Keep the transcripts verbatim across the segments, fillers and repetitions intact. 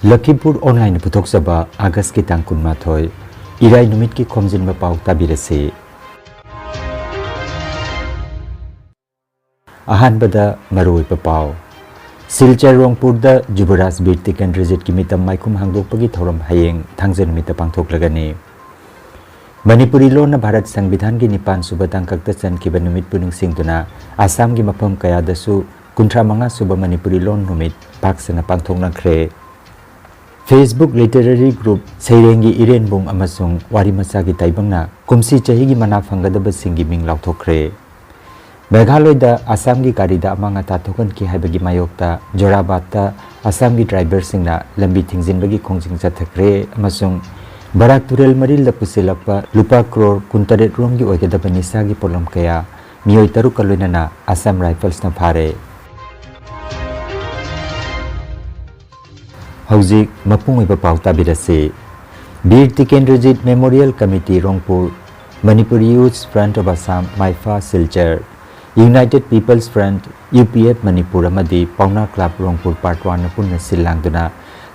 ꯂꯈꯤꯝꯄꯨꯔ ꯑꯣꯟꯂꯥꯏꯟꯅ ꯄꯨꯊꯣꯛꯆꯕ ꯑꯥꯒꯁꯀꯤ ꯇꯥꯡ ꯀꯨꯟꯃꯥꯊꯣꯏ, ꯏꯔꯥꯏ ꯅꯨꯃꯤꯠꯀꯤ ꯈꯣꯝꯖꯤꯟꯕ ꯄꯥꯎ ꯇꯥꯕꯤꯔꯁꯤ꯫ ꯑꯍꯥꯟꯕꯗ ꯃꯔꯨꯑꯣꯏꯕ ꯄꯥꯎ꯫ ꯁꯤꯜꯆꯔ ꯔꯣꯡꯄꯨꯔꯗ ꯖꯨꯕꯔꯥꯖ ꯕꯤꯔ ꯇꯤꯀꯦꯟꯗ꯭ꯔꯖꯤꯠꯀꯤ ꯃꯤꯇꯝ ꯃꯥꯏꯈꯨꯝ ꯍꯥꯡꯗꯣꯛꯄꯒꯤ ꯊꯧꯔꯝ ꯍꯌꯦꯡ ꯊꯥꯡꯖ ꯅꯨꯃꯤꯠꯇ ꯄꯥꯡꯊꯣꯛꯂꯒꯅꯤ꯫ ꯃꯅꯤꯄꯨꯔꯤ ꯂꯣꯟꯅ ꯚꯥꯔꯠ ꯁꯪꯕꯤꯙꯥꯟꯒꯤ ꯅꯤꯄꯥꯟ ꯁꯨꯕ ꯇꯥꯡꯀꯛꯇ ꯆꯟꯈꯤꯕ ꯅꯨꯃꯤꯠꯄꯨ ꯅꯤꯡꯁꯤꯡꯗꯨꯅ ꯑꯁꯥꯝꯒꯤ ꯃꯐꯝ ꯀꯌꯥꯗꯁꯨ ꯀꯨꯟꯊ꯭ꯔꯥ ꯃꯉꯥ ꯁꯨꯕ ꯃꯅꯤꯄꯨꯔꯤ ꯂꯣꯟ ꯅꯨꯃꯤꯠ ꯄꯥꯛ ꯁꯟꯅ ꯄꯥꯡꯊꯣꯛꯅꯈ꯭ꯔꯦ꯫ Facebook literary group ꯁꯩꯔꯦꯡꯒꯤ ꯏꯔꯦꯟꯕꯨꯡ ꯑꯃꯁꯨꯡ ꯋꯥꯔꯤ ꯃꯆꯥꯒꯤ ꯇꯥꯏꯕꯪꯅ ꯀꯨꯝꯁꯤ ꯆꯍꯤꯒꯤ ꯃꯅꯥ ꯐꯪꯒꯗꯕꯁꯤꯡꯒꯤ ꯃꯤꯡ ꯂꯥꯎꯊꯣꯛꯈ꯭ꯔꯦ꯫ ꯃꯦꯘꯥꯂꯣꯏꯗ ꯑꯁꯥꯝꯒꯤ ꯒꯥꯔꯤꯗ ꯑꯃꯥꯡ ꯑꯇꯥ ꯊꯣꯛꯍꯟꯈꯤ ꯍꯥꯏꯕꯒꯤ ꯃꯥꯌꯣꯛꯇ ꯖꯣꯔꯥꯕꯥꯠꯇ ꯑꯁꯥꯝꯒꯤ ꯗ꯭ꯔꯥꯏꯚꯔꯁꯤꯡꯅ ꯂꯝꯕꯤ ꯊꯤꯡꯖꯤꯟꯕꯒꯤ ꯈꯣꯡꯖꯪ ꯆꯠꯊꯈ꯭ꯔꯦ ꯑꯃꯁꯨꯡ ꯕꯔꯥꯛ ꯇꯨꯔꯦꯜ ꯃꯔꯤꯜꯗ ꯄꯨꯁꯤꯜꯂꯛꯄ ꯂꯨꯄꯥ ꯀ꯭ꯔꯣꯔ ꯀꯨꯟꯇꯔꯦꯠ ꯔꯣꯝꯒꯤ ꯑꯣꯏꯒꯗꯕ ꯅꯤꯁꯥꯒꯤ ꯄꯣꯠꯂꯝ ꯀꯌꯥ ꯃꯤꯑꯣꯏ ꯇꯔꯨꯛꯀ ꯂꯣꯏꯅꯅ ꯑꯁꯥꯝ ꯔꯥꯏꯐꯜꯁꯅ ꯐꯥꯔꯦ꯫ ꯍꯧꯖꯤꯛ ꯃꯄꯨꯡ ꯑꯣꯏꯕ ꯄꯥꯎ ꯇꯥꯕꯤꯔꯁꯤ꯫ Bir Tikendrajit memorial committee Rongpur, Manipur youth front of Assam ꯃꯥꯏꯐꯥ Silchar, united peoples front, U P F Manipur ꯑꯃꯗꯤ ꯄꯥꯎꯅꯥ ꯀ꯭ꯂꯕ ꯔꯣꯡꯄꯨꯔ ꯄꯥꯔꯠ ꯋꯥꯟꯅ ꯄꯨꯟꯅ ꯁꯤꯜ ꯂꯥꯡꯗꯨꯅ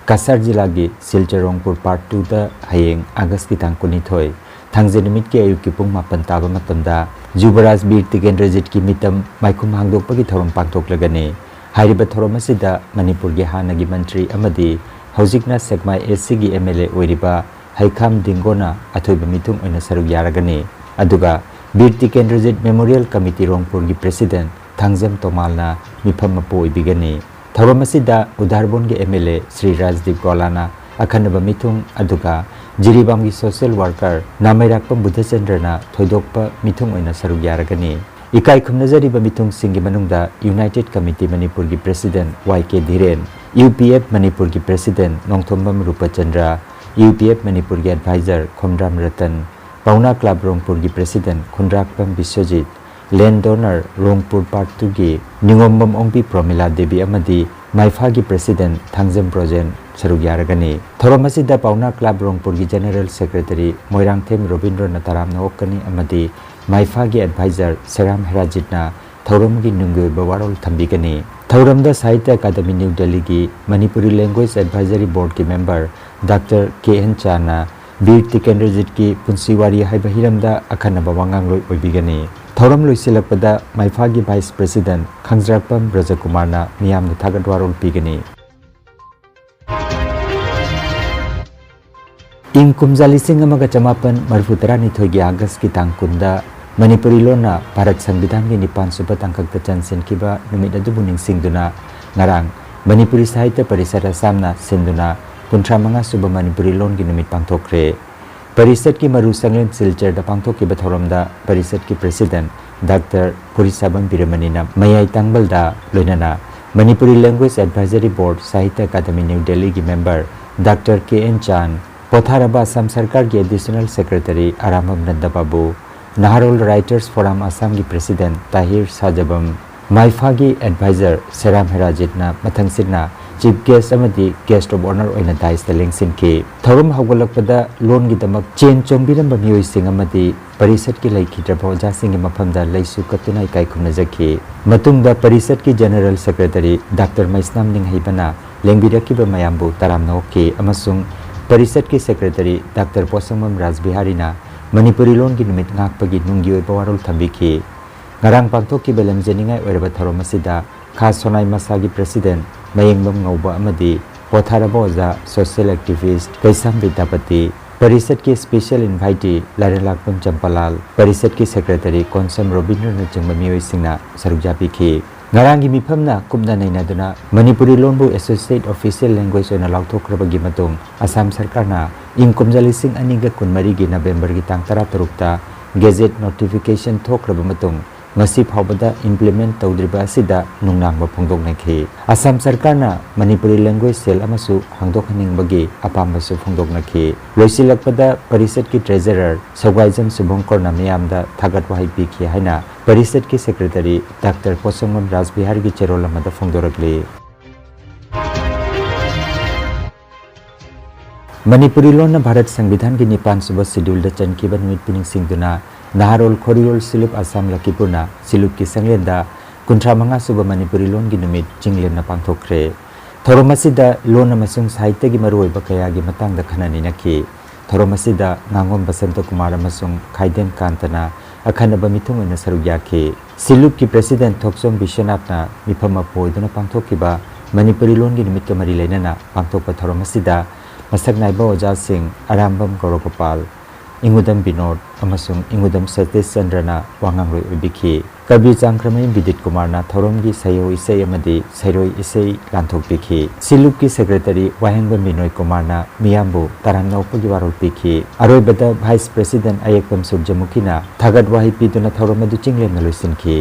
ꯀꯁꯥꯔ ꯖꯤꯂꯥꯒꯤ ꯁꯤꯜꯆꯔ ꯔꯣꯡꯄꯨꯔ ꯄꯥꯔꯠ ꯇꯨꯗ ꯍꯌꯦꯡ ꯑꯥꯒꯁꯀꯤ ꯇꯥꯡ ꯀꯨꯟꯅꯤꯊꯣꯏ, ꯊꯥꯡꯖ ꯅꯨꯃꯤꯠꯀꯤ ꯑꯌꯨꯛꯀꯤ ꯄꯨꯡ ꯃꯥꯄꯟ ꯇꯥꯕ ꯃꯇꯝꯗ ꯖꯨꯕꯔꯥꯖ ꯕꯤꯔ ꯇꯤꯀꯦꯟꯗ꯭ꯔꯖꯤꯠꯀꯤ ꯃꯤꯇꯝ ꯃꯥꯏꯈꯨꯝ ꯍꯥꯡꯗꯣꯛꯄꯒꯤ ꯊꯧꯔꯝ ꯄꯥꯡꯊꯣꯛꯂꯒꯅꯤ꯫ ꯍꯥꯏꯔꯤꯕ ꯊꯧꯔꯝ ꯑꯁꯤꯗ ꯃꯅꯤꯄꯨꯔꯒꯤ ꯍꯥꯟꯅꯒꯤ ꯃꯟꯇ꯭ꯔꯤ ꯑꯃꯗꯤ ꯍꯧꯖꯤꯛꯅ ꯁꯦꯛꯃꯥꯏ ꯑꯦꯁ ꯁꯤꯒꯤ ꯑꯦꯝ ꯑꯦꯜ ꯑꯦ ꯑꯣꯏꯔꯤꯕ ꯍꯩꯈꯥꯝ ꯗꯤꯡꯒꯣꯅ ꯑꯊꯣꯏꯕ ꯃꯤꯊꯨꯡ ꯑꯣꯏꯅ ꯁꯔꯨꯛ ꯌꯥꯔꯒꯅꯤ꯫ ꯑꯗꯨꯒ ꯕꯤꯔ ꯇꯤꯀꯦꯟꯗ꯭ꯔꯖꯤꯠ ꯃꯦꯃꯣꯔꯤꯌꯦꯜ ꯀꯃꯤꯇꯤ ꯔꯣꯡꯄꯨꯔꯒꯤ ꯄ꯭ꯔꯦꯁꯤꯗꯦꯟꯠ ꯊꯥꯡꯖꯝ ꯇꯣꯃꯥꯜꯅ ꯃꯤꯐꯝ ꯃꯄꯨ ꯑꯣꯏꯕꯤꯒꯅꯤ꯫ ꯊꯧꯔꯝ ꯑꯁꯤꯗ ꯎꯗꯥꯔꯕꯣꯟꯒꯤ M L A Shri Rajdeep ꯒꯣꯂꯥꯅ ꯑꯈꯟꯅꯕ ꯃꯤꯊꯨꯡ, ꯑꯗꯨꯒ ꯖꯤꯔꯤꯕꯥꯝꯒꯤ ꯁꯣꯁꯤꯌꯦꯜ ꯋꯥꯔꯀꯔ ꯅꯥꯃꯩꯔꯥꯛꯄꯝ ꯕꯨꯙꯆꯟꯗ꯭ꯔꯅ ꯊꯣꯏꯗꯣꯛꯄ ꯃꯤꯊꯨꯡ ꯑꯣꯏꯅ ꯁꯔꯨꯛ ꯌꯥꯔꯒꯅꯤ꯫ ꯏꯀꯥꯏ ꯈꯨꯝꯅꯖꯔꯤꯕ ꯃꯤꯊꯨꯡꯁꯤꯡꯒꯤ ꯃꯅꯨꯡꯗ ꯌꯨꯅꯥꯏꯇꯦꯗ ꯀꯃꯤꯇꯤ ꯃꯅꯤꯄꯨꯔꯒꯤ president Y K Dhiren, U P F ꯃꯅꯤꯄꯨꯔꯒꯤ president Nongthombam Rupchandra, U P F ꯃꯅꯤꯄꯨꯔꯒꯤ ꯑꯦꯗꯚꯥꯏꯖꯔ ꯈꯣꯝꯗ꯭ꯔꯥꯝ ꯔꯇꯟ, ꯄꯥꯎꯅꯥ ꯀ꯭ꯂꯕ ꯔꯣꯡꯄꯨꯔꯒꯤ ꯄ꯭ꯔꯦꯁꯤꯗꯦꯟꯠ ꯈꯨꯟꯗ꯭ꯔꯥꯛꯄꯝ ꯕꯤꯁ꯭ꯋꯖꯤꯠ, ꯂꯦꯟ ꯗꯣꯅꯔ ꯔꯣꯡꯄꯨꯔ ꯄꯥꯔꯠ ꯇꯨꯒꯤ ꯅꯤꯉꯣꯝꯕꯝ ꯑꯣꯡꯕꯤ ꯄ꯭ꯔꯣꯃꯤꯂꯥ ꯗꯦꯕꯤ ꯑꯃꯗꯤ ꯃꯥꯏꯐꯥꯒꯤ ꯄ꯭ꯔꯦꯁꯤꯗꯦꯟꯠ ꯊꯥꯡꯖꯝ ꯕ꯭ꯔꯣꯖꯦꯟ ꯁꯔꯨꯛ ꯌꯥꯔꯒꯅꯤ꯫ ꯊꯧꯔꯝ ꯑꯁꯤꯗ ꯄꯥꯎꯅꯥ ꯀ꯭ꯂꯕ ꯔꯣꯡꯄꯨꯔꯒꯤ ꯖꯦꯅꯔꯦꯜ ꯁꯦꯀ꯭ꯔꯦꯇꯔꯤ ꯃꯣꯏꯔꯥꯡꯊꯦꯝ ꯔꯣꯕꯤꯟꯗ꯭ꯔꯣꯅ ꯇꯔꯥꯝꯅ ꯑꯣꯛꯀꯅꯤ ꯑꯃꯗꯤ ꯃꯥꯏꯐꯥꯒꯤ ꯑꯦꯗꯚꯥꯏꯖꯔ ꯁꯦꯔꯥꯝ ꯍꯦꯔꯥꯖꯤꯠꯅ ꯊꯧꯔꯝꯒꯤ ꯅꯨꯡꯒꯤ ꯑꯣꯏꯕ ꯋꯥꯔꯣꯜ ꯊꯝꯕꯤꯒꯅꯤ꯫ ꯊꯧꯔꯝꯗ ꯁꯥꯍꯤꯇ꯭ꯌ ꯑꯦꯀꯥꯗꯃꯤ ꯅ꯭ꯌꯨ ꯗꯦꯜꯂꯤꯒꯤ ꯃꯅꯤꯄꯨꯔꯤ ꯂꯦꯡꯒ꯭ꯋꯦꯖ ꯑꯦꯗꯚꯥꯏꯖꯔꯤ ꯕꯣꯔꯗꯀꯤ ꯃꯦꯝꯕꯔ ꯗꯥꯛꯇꯔ ꯀꯦ ꯑꯦꯟ ꯆꯥꯅ ꯕꯤꯔ ꯇꯤꯀꯦꯟꯗ꯭ꯔꯖꯤꯠꯀꯤ ꯄꯨꯟꯁꯤ ꯋꯥꯔꯤ ꯍꯥꯏꯕ ꯍꯤꯔꯝꯗ ꯑꯈꯟꯅꯕ ꯋꯥꯉꯥꯡꯂꯣꯏ ꯑꯣꯏꯕꯤꯒꯅꯤ꯫ ꯊꯧꯔꯝ ꯂꯣꯏꯁꯤꯜꯂꯛꯄꯗ ꯃꯥꯏꯐꯥꯒꯤ ꯚꯥꯏꯁ ꯄ꯭ꯔꯦꯁꯤꯗꯦꯟꯠ ꯈꯪꯖꯔꯥꯛꯄꯝ ꯕ꯭ꯔꯖꯀꯨꯃꯥꯔꯅ ꯃꯤꯌꯥꯝꯗ ꯊꯥꯒꯠ ꯋꯥꯔꯣꯜ ꯄꯤꯒꯅꯤ꯫ ꯏꯪ ꯀꯨꯝꯖꯥ ꯂꯤꯁꯤꯡ ꯑꯃꯒ ꯆꯃꯥꯄꯟ ꯃꯔꯤꯐꯨ ꯇꯔꯥꯅꯤꯊꯣꯏꯒꯤ ꯑꯥꯒꯁꯀꯤ ꯇꯥꯡ ꯀꯨꯟꯗ ꯃꯅꯤꯄꯨꯔꯤ ꯂꯣꯟꯅ ꯚꯥꯔꯠ ꯁꯪꯕꯤꯙꯥꯟꯒꯤ ꯅꯤꯄꯥꯟ ꯁꯨꯕ ꯇꯥꯡꯀꯛꯇ ꯆꯟꯁꯤꯟꯈꯤꯕ ꯅꯨꯃꯤꯠ ꯑꯗꯨꯕꯨ ꯅꯤꯡꯁꯤꯡꯗꯨꯅ ꯉꯔꯥꯡ ꯃꯅꯤꯄꯨꯔꯤ ꯁꯥꯍꯤꯇ꯭ꯌ ꯄꯔꯤꯁꯠ ꯑꯁꯥꯝꯅ ꯁꯤꯟꯗꯨꯅ ꯀꯨꯟꯊ꯭ꯔꯥ ꯃꯉꯥ ꯁꯨꯕ ꯃꯅꯤꯄꯨꯔꯤ ꯂꯣꯟꯒꯤ ꯅꯨꯃꯤꯠ ꯄꯥꯡꯊꯣꯛꯈ꯭ꯔꯦ꯫ ꯄꯔꯤꯁꯠꯀꯤ ꯃꯔꯨ ꯁꯪꯂꯦꯟ ꯁꯤꯜꯆꯔꯗ ꯄꯥꯡꯊꯣꯛꯈꯤꯕ ꯊꯧꯔꯝꯗ ꯄꯔꯤꯁꯠꯀꯤ ꯄ꯭ꯔꯦꯁꯤꯗꯦꯟꯠ ꯗꯥꯛꯇꯔ ꯄꯨꯔꯤꯁꯥꯕꯝ ꯕꯤꯔꯃꯅꯤꯅ ꯃꯌꯥꯏ ꯇꯥꯡꯕꯜꯗ ꯂꯣꯏꯅꯅ ꯃꯅꯤꯄꯨꯔꯤ ꯂꯦꯡꯒ꯭ꯋꯦꯖ ꯑꯦꯗꯚꯥꯏꯖꯔꯤ ꯕꯣꯔꯗ ꯁꯥꯍꯤꯇ꯭ꯌ ꯑꯦꯀꯥꯗꯃꯤ ꯅ꯭ꯌꯨ ꯗꯦꯜꯂꯤꯒꯤ ꯃꯦꯝꯕꯔ ꯗꯥꯛꯇꯔ ꯀꯦ ꯑꯦꯟ ꯆꯥꯟ, ꯄꯣꯊꯥꯔꯕ ꯑꯁꯥꯝ ꯁꯔꯀꯥꯔꯒꯤ ꯑꯦꯗꯤꯁꯅꯦꯜ ꯁꯦꯀ꯭ꯔꯦꯇꯔꯤ ꯑꯔꯥꯝꯕꯝ ꯅꯟꯗꯕꯥꯕꯨ, ꯅꯍꯥꯔꯣꯜ ꯔꯥꯏꯇꯔꯁ ꯐꯣꯔꯝ ꯑꯁꯥꯝꯒꯤ ꯄ꯭ꯔꯦꯁꯤꯗꯦꯟꯠ ꯇꯥꯍꯤꯔ ꯁꯥꯖꯕꯝ, ꯃꯥꯏꯐꯥꯒꯤ ꯑꯦꯗꯚꯥꯏꯖꯔ ꯁꯦꯔꯥꯝ ꯍꯦꯔꯥꯖꯤꯠꯅ ꯃꯊꯪꯁꯤꯠꯅ ꯆꯤꯐ ꯒꯦꯁ꯭ꯠ ꯑꯃꯗꯤ ꯒꯦꯁ꯭ꯠ ꯑꯣꯐ ꯑꯣꯅꯔ ꯑꯣꯏꯅ ꯗꯥꯏꯁꯇ ꯂꯦꯡꯁꯤꯟꯈꯤ꯫ ꯊꯧꯔꯝ ꯍꯧꯒꯠꯂꯛꯄꯗ ꯂꯣꯟꯒꯤꯗꯃꯛ ꯆꯦꯟ ꯆꯣꯡꯕꯤꯔꯝꯕ ꯃꯤꯑꯣꯏꯁꯤꯡ ꯑꯃꯗꯤ ꯄꯔꯤꯁꯠꯀꯤ ꯂꯩꯈꯤꯗ꯭ꯔꯕ ꯑꯣꯖꯥꯁꯤꯡꯒꯤ ꯃꯐꯝꯗ ꯂꯩꯁꯨ ꯀꯠꯇꯨꯅ ꯏꯀꯥꯏ ꯈꯨꯝꯅꯖꯈꯤ꯫ ꯃꯇꯨꯡꯗ ꯄꯔꯤꯁꯠꯀꯤ ꯖꯦꯅꯔꯦꯜ ꯁꯦꯀ꯭ꯔꯦꯇꯔꯤ ꯗꯥꯛꯇꯔ ꯃꯩꯁꯅꯥꯝ ꯅꯤꯡꯍꯩꯕꯅ ꯂꯦꯡꯕꯤꯔꯛꯈꯤꯕ ꯃꯌꯥꯝꯕꯨ ꯇꯔꯥꯝꯅ ꯑꯣꯛꯈꯤ ꯑꯃꯁꯨꯡ ꯄꯔꯤꯁꯠꯀꯤ ꯁꯦꯀ꯭ꯔꯦꯇꯔꯤ ꯗꯥꯛꯇꯔ ꯄꯣꯠꯁꯪꯕꯝ ꯔꯥꯖꯕꯤꯍꯥꯔꯤꯅ ꯃꯅꯤꯄꯨꯔꯤ ꯂꯣꯟꯒꯤ ꯅꯨꯃꯤꯠ ꯉꯥꯛꯄꯒꯤ ꯅꯨꯡꯒꯤ ꯑꯣꯏꯕ ꯋꯥꯔꯣꯜ ꯊꯝꯕꯤꯈꯤ꯫ ꯉꯔꯥꯡ ꯄꯥꯡꯊꯣꯛꯈꯤꯕ ꯂꯝꯖꯅꯤꯡꯉꯥꯏ ꯑꯣꯏꯔꯕ ꯊꯧꯔꯝ ꯑꯁꯤꯗ ꯈꯥ ꯁꯣꯅꯥꯏ ꯃꯁꯥꯒꯤ ꯄ꯭ꯔꯦꯁꯤꯗꯦꯟꯠ ꯃꯌꯦꯡꯕꯝ ꯉꯧꯕ ꯑꯃꯗꯤ ꯄꯣꯊꯥꯔꯕ ꯑꯣꯖꯥ, ꯁꯣꯁꯤꯌꯦꯜ ꯑꯦꯛꯇꯤꯚꯤꯁ꯭ꯠ ꯀꯩꯁꯥꯝ ꯕꯤꯗ꯭ꯌꯥꯄꯇꯤ, ꯄꯔꯤꯁꯠꯀꯤ ꯁ꯭ꯄꯦꯁꯤꯌꯦꯜ ꯏꯟꯚꯥꯏꯇꯤ ꯂꯥꯏꯔꯦꯟꯂꯥꯛꯄꯝ ꯆꯝꯄꯥꯂꯥꯜ, ꯄꯔꯤꯁꯠꯀꯤ ꯁꯦꯀ꯭ꯔꯦꯇꯔꯤ ꯀꯣꯟꯁꯝ ꯔꯣꯕꯤꯟꯗ꯭ꯔꯅꯆꯤꯡꯕ ꯃꯤꯑꯣꯏꯁꯤꯡꯅ ꯁꯔꯨꯛ ꯌꯥꯕꯤꯈꯤ꯫ ꯉꯔꯥꯡꯒꯤ ꯃꯤꯐꯝꯅ ꯀꯨꯞꯅ ꯅꯩꯅꯗꯨꯅ ꯃꯅꯤꯄꯨꯔꯤ ꯂꯣꯟꯕꯨ ꯑꯦꯁꯣꯁꯤꯌꯦꯠ ꯑꯣꯐꯤꯁꯤꯌꯦꯜ ꯂꯦꯡꯒ꯭ꯋꯦꯖ ꯑꯣꯏꯅ ꯂꯥꯎꯊꯣꯛꯈ꯭ꯔꯕꯒꯤ ꯃꯇꯨꯡ ꯑꯁꯥꯝ ꯁꯔꯀꯥꯔꯅ ꯏꯪ ꯀꯨꯝꯖꯥ ꯂꯤꯁꯤꯡ ꯑꯅꯤꯒ ꯀꯨꯟꯃꯔꯤꯒꯤ ꯅꯕꯦꯝꯕꯔꯒꯤ ꯇꯥꯡ ꯇꯔꯥꯇꯔꯨꯛꯇ ꯒꯦꯖꯦꯠ ꯅꯣꯇꯤꯐꯤꯀꯦꯁꯟ ꯊꯣꯛꯈ꯭ꯔꯕ ꯃꯇꯨꯡ ꯉꯁꯤ ꯐꯥꯎꯕꯗ ꯏꯝꯄ꯭ꯂꯤꯃꯦꯟꯠ ꯇꯧꯗ꯭ꯔꯤꯕ ꯑꯁꯤꯗ ꯅꯨꯡꯅꯥꯡꯕ ꯐꯣꯡꯗꯣꯛꯅꯈꯤ꯫ ꯑꯁꯥꯝ ꯁꯔꯀꯥꯔꯅ ꯃꯅꯤꯄꯨꯔꯤ ꯂꯦꯡꯒ꯭ꯋꯦꯖ ꯁꯦꯜ ꯑꯃꯁꯨ ꯍꯥꯡꯗꯣꯛꯍꯟꯅꯤꯡꯕꯒꯤ ꯑꯄꯥꯝꯕꯁꯨ ꯐꯣꯡꯗꯣꯛꯅꯈꯤ꯫ ꯂꯣꯏꯁꯤꯜꯂꯛꯄꯗ ꯄꯔꯤꯁꯠꯀꯤ ꯇ꯭ꯔꯦꯖꯔꯔ ꯁꯧꯒꯥꯏꯖꯝ ꯁꯨꯚꯪꯀꯔꯅ ꯃꯤꯌꯥꯝꯗ ꯊꯥꯒꯠ ꯋꯥꯍꯩ ꯄꯤꯈꯤ ꯍꯥꯏꯅ ꯄꯔꯤꯁꯠꯀꯤ ꯁꯦꯀ꯭ꯔꯦꯇꯔꯤ ꯗꯥꯛꯇꯔ ꯄꯣꯠꯁꯪꯕꯝ ꯔꯥꯖꯕꯤꯍꯥꯔꯤꯒꯤ ꯆꯦꯔꯣꯜ ꯑꯃꯗ ꯐꯣꯡꯗꯣꯔꯛꯂꯤ꯫ ꯃꯅꯤꯄꯨꯔꯤ ꯂꯣꯟꯅ ꯚꯥꯔꯠ ꯁꯪꯕꯤꯙꯥꯟꯒꯤ ꯅꯤꯄꯥꯟ ꯁꯨꯕ ꯁꯦꯗ꯭ꯌꯨꯜꯗ ꯆꯟꯈꯤꯕ ꯅꯨꯃꯤꯠꯄꯨ ꯅꯤꯡꯁꯤꯡꯗꯨꯅ ꯅꯍꯥꯔꯣꯜ ꯈꯣꯔꯤꯔꯣꯜ ꯁꯤꯂꯨꯞ ꯑꯁꯥꯝ ꯂꯈꯤꯄꯨꯔꯅ ꯁꯤꯂꯨꯞꯀꯤ ꯁꯪꯂꯦꯟꯗ ꯀꯨꯟꯊ꯭ꯔꯥ ꯃꯉꯥ ꯁꯨꯕ ꯃꯅꯤꯄꯨꯔꯤ ꯂꯣꯟꯒꯤ ꯅꯨꯃꯤꯠ ꯆꯤꯡꯂꯦꯝꯅ ꯄꯥꯡꯊꯣꯛꯈ꯭ꯔꯦ꯫ ꯊꯧꯔꯝ ꯑꯁꯤꯗ ꯂꯣꯟ ꯑꯃꯁꯨꯡ ꯁꯥꯍꯤꯇ꯭ꯌꯒꯤ ꯃꯔꯨꯑꯣꯏꯕ ꯀꯌꯥꯒꯤ ꯃꯇꯥꯡꯗ ꯈꯟꯅ ꯅꯩꯅꯈꯤ꯫ ꯊꯧꯔꯝ ꯑꯁꯤꯗ ꯉꯥꯉꯣꯝ ꯕꯁꯟꯇ ꯀꯨꯃꯥꯔ ꯑꯃꯁꯨꯡ ꯈꯥꯏꯗꯦꯝ ꯀꯥꯟꯇꯅ ꯑꯈꯟꯅꯕ ꯃꯤꯊꯨꯡ ꯑꯣꯏꯅ ꯁꯔꯨꯛ ꯌꯥꯈꯤ꯫ ꯁꯤꯂꯨꯞꯀꯤ president ꯊꯣꯛꯆꯣꯝ ꯕꯤꯁ꯭ꯋꯅꯥꯊꯅ ꯃꯤꯐꯝ ꯃꯄꯨ ꯑꯣꯏꯗꯨꯅ ꯄꯥꯡꯊꯣꯛꯈꯤꯕ ꯃꯅꯤꯄꯨꯔꯤ ꯂꯣꯟꯒꯤ ꯅꯨꯃꯤꯠꯀ ꯃꯔꯤ ꯂꯩꯅꯅ ꯄꯥꯡꯊꯣꯛꯄ ꯊꯧꯔꯝ ꯑꯁꯤꯗ ꯃꯁꯛ ꯅꯥꯏꯕ ꯑꯣꯖꯥꯁꯤꯡ ꯑꯔꯥꯝꯕꯝ ꯒꯧꯔꯒꯣꯄꯥꯜ, ꯏꯉꯨꯗꯝ ꯕꯤꯅꯣꯗ ꯑꯃꯁꯨꯡ ꯏꯉꯨꯗꯝ ꯁꯇꯤꯁ ꯆꯟꯗ꯭ꯔꯅ ꯋꯥꯉꯥꯡꯂꯣꯏ ꯑꯣꯏꯕꯤꯈꯤ꯫ ꯀꯕꯤ ꯆꯥꯡꯈ꯭ꯔꯃꯌꯨꯝ ꯕꯤꯗꯤꯠ ꯀꯨꯃꯥꯔꯅ ꯊꯧꯔꯝꯒꯤ ꯁꯩꯍꯧ ꯏꯁꯩ ꯑꯃꯗꯤ ꯁꯩꯔꯣꯏ ꯏꯁꯩ ꯂꯥꯟꯊꯣꯛꯄꯤꯈꯤ꯫ ꯁꯤꯂꯨꯞꯀꯤ secretary ꯋꯥꯍꯦꯡꯕꯝ ꯕꯤꯅꯣꯏ ꯀꯨꯃꯥꯔꯅ ꯃꯤꯌꯥꯝꯕꯨ ꯇꯔꯥꯝꯅ ꯑꯣꯛꯄꯒꯤ ꯋꯥꯔꯣꯜ ꯄꯤꯈꯤ꯫ ꯑꯔꯣꯏꯕꯗ vice president ꯑꯌꯦꯛꯄꯝ ꯁꯨꯔꯖꯃꯨꯈꯤꯅ ꯊꯥꯒꯠ ꯋꯥꯍꯩ ꯄꯤꯗꯨꯅ ꯊꯧꯔꯝ ꯑꯗꯨ ꯆꯤꯡꯂꯦꯝꯅ ꯂꯣꯏꯁꯤꯟꯈꯤ꯫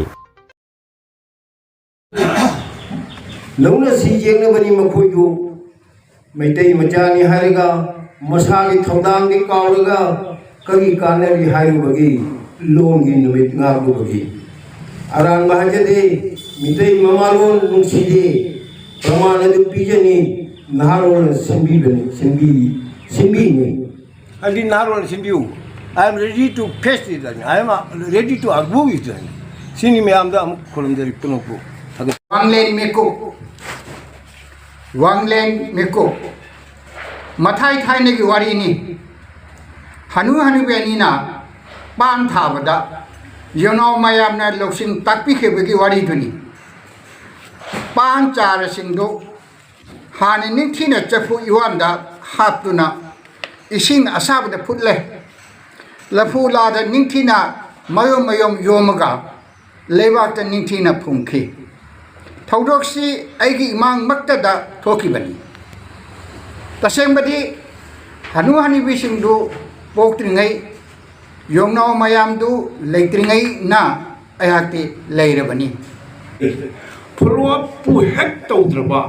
ꯂꯧꯅꯁꯤ ꯌꯦꯛꯅꯕꯅꯤ ꯃꯈꯣꯏꯗꯨ꯫ ꯃꯩꯇꯩ ꯃꯆꯥꯅꯤ ꯍꯥꯏꯔꯒ ꯃꯁꯥꯒꯤ ꯊꯧꯗꯥꯡꯗꯤ ꯀꯥꯎꯔꯒ ꯀꯔꯤ ꯀꯥꯟꯅꯔꯤ ꯍꯥꯏꯔꯨꯕꯒꯤ ꯂꯣꯟꯒꯤ ꯅꯨꯃꯤꯠ ꯉꯥꯛꯂꯨꯕꯒꯤ꯫ ꯑꯔꯥꯟꯕ ꯍꯥꯏꯖꯗꯦ, ꯃꯤꯇꯩ ꯃꯃꯥꯂꯣꯟ ꯅꯨꯡꯁꯤꯗꯦ꯫ ꯄ꯭ꯔꯃꯥꯟ ꯑꯗꯨ ꯄꯤꯖꯅꯤ, ꯅꯍꯥꯔꯣꯜꯅ ꯁꯤꯟꯕꯤꯕꯅꯤ, ꯁꯤꯟꯕꯤ-, ꯁꯤꯟꯕꯤꯅꯤ꯫ ꯑꯗꯨꯗꯤ ꯅꯍꯥꯔꯣꯜ ꯁꯤꯟꯕꯤꯌꯨ꯫ I am ready to face it, I am ready to argue it. ꯁꯤꯅꯤ ꯃꯌꯥꯝꯗ ꯑꯃꯨꯛ ꯈꯨꯔꯨꯝꯖꯔꯤ ꯄꯨꯝꯅꯃꯛꯄꯨ ꯊꯥꯒꯠ꯫ ꯋꯥꯡꯂꯦꯟ ꯃꯤꯀꯨꯞ, ꯋꯥꯡꯂꯦꯟ ꯃꯤꯀꯨꯞ꯫ ꯃꯊꯥꯏ ꯊꯥꯏꯅꯒꯤ ꯋꯥꯔꯤꯅꯤ꯫ ꯍꯅꯨ ꯍꯅꯨꯕꯤ ꯑꯅꯤꯅ ꯄꯥꯟ ꯊꯥꯕꯗ ꯌꯦꯅꯥꯎ ꯃꯌꯥꯝꯅ ꯂꯧꯁꯤꯡ ꯇꯥꯛꯄꯤꯈꯤꯕꯒꯤ ꯋꯥꯔꯤꯗꯨꯅꯤ꯫ ꯄꯥꯟ ꯆꯥꯔꯁꯤꯡꯗꯨ ꯍꯥꯟꯅ ꯅꯤꯡꯊꯤꯅ ꯆꯐꯨ ꯏꯋꯥꯟꯗ ꯍꯥꯞꯇꯨꯅ ꯏꯁꯤꯡ ꯑꯁꯥꯕꯗ ꯐꯨꯠꯂꯦ꯫ ꯂꯐꯨ ꯂꯥꯗ ꯅꯤꯡꯊꯤꯅ ꯃꯌꯣꯝ ꯃꯌꯣꯝ ꯌꯣꯝꯃꯒ ꯂꯩꯕꯥꯛꯇ ꯅꯤꯡꯊꯤꯅ ꯐꯨꯝꯈꯤ꯫ ꯊꯧꯗꯣꯛꯁꯤ ꯑꯩꯒꯤ ꯏꯃꯥꯡꯃꯛꯇꯗ ꯊꯣꯛꯈꯤꯕꯅꯤ꯫ ꯇꯁꯦꯡꯕꯗꯤ ꯍꯅꯨ ꯍꯅꯨꯕꯤꯁꯤꯡꯗꯨ ꯄꯣꯛꯇ꯭ꯔꯤꯉꯩ, ꯌꯣꯡꯅꯥꯎ ꯃꯌꯥꯝꯗꯨ ꯂꯩꯇ꯭ꯔꯤꯉꯩꯅ ꯑꯩꯍꯥꯛꯇꯤ ꯂꯩꯔꯕꯅꯤ꯫ ꯐꯣꯂꯣ ꯑꯞꯄꯨ ꯍꯦꯛ ꯇꯧꯗ꯭ꯔꯕ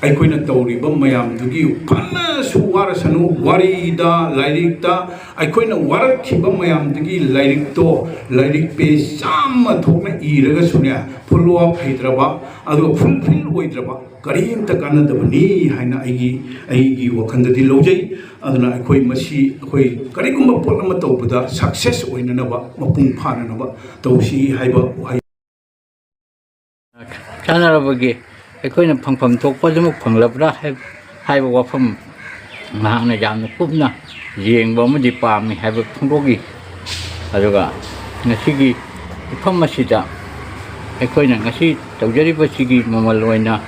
ꯑꯩꯈꯣꯏꯅ ꯇꯧꯔꯤꯕ ꯃꯌꯥꯝꯗꯨꯒꯤ ꯐꯅꯁꯨ ꯋꯥꯔꯁꯅꯨ, ꯋꯥꯔꯤꯗ, ꯂꯥꯏꯔꯤꯛꯇ ꯑꯩꯈꯣꯏꯅ ꯋꯥꯔꯛꯈꯤꯕ ꯃꯌꯥꯝꯗꯨꯒꯤ ꯂꯥꯏꯔꯤꯛꯇꯣ, ꯂꯥꯏꯔꯤꯛ ꯄꯦꯖ ꯆꯥꯝꯃ ꯊꯣꯛꯅ ꯏꯔꯒꯁꯨꯅꯦ, ꯐꯣꯂꯣ ꯑꯞ ꯍꯩꯇ꯭ꯔꯕ, ꯑꯗꯨꯒ ꯐꯨꯜꯐꯤꯜ ꯑꯣꯏꯗ꯭ꯔꯕ ꯀꯔꯤꯝꯇ ꯀꯥꯟꯅꯗꯕꯅꯤ ꯍꯥꯏꯅ ꯑꯩꯒꯤ, ꯑꯩꯒꯤ ꯋꯥꯈꯜꯗꯗꯤ ꯂꯧꯖꯩ꯫ ꯑꯗꯨꯅ ꯑꯩꯈꯣꯏ ꯃꯁꯤ, ꯑꯩꯈꯣꯏ ꯀꯔꯤꯒꯨꯝꯕ ꯄꯣꯠ ꯑꯃ ꯇꯧꯕꯗ ꯁꯛꯁꯦꯁ ꯑꯣꯏꯅꯅꯕ, ꯃꯄꯨꯡ ꯐꯥꯅꯅꯕ ꯇꯧꯁꯤ ꯍꯥꯏꯕ ꯋꯥꯍꯩ ꯆꯥꯟꯅꯔꯕꯒꯦ? ꯑꯩꯈꯣꯏꯅ ꯐꯪꯐꯝ ꯊꯣꯛꯄ ꯑꯗꯨꯃꯛ ꯐꯪꯂꯕ꯭ꯔꯥ ꯍꯥꯏꯕ ꯋꯥꯐꯝ ꯃꯍꯥꯛꯅ ꯌꯥꯝꯅ ꯀꯨꯞꯅ ꯌꯦꯡꯕ ꯑꯃꯗꯤ ꯄꯥꯝꯃꯤ ꯍꯥꯏꯕ ꯐꯣꯡꯗꯣꯛꯏ꯫ ꯑꯗꯨꯒ ꯉꯁꯤꯒꯤ ꯃꯐꯝ ꯑꯁꯤꯗ ꯑꯩꯈꯣꯏꯅ ꯉꯁꯤ ꯇꯧꯖꯔꯤꯕꯁꯤꯒꯤ ꯃꯃꯜ ꯑꯣꯏꯅ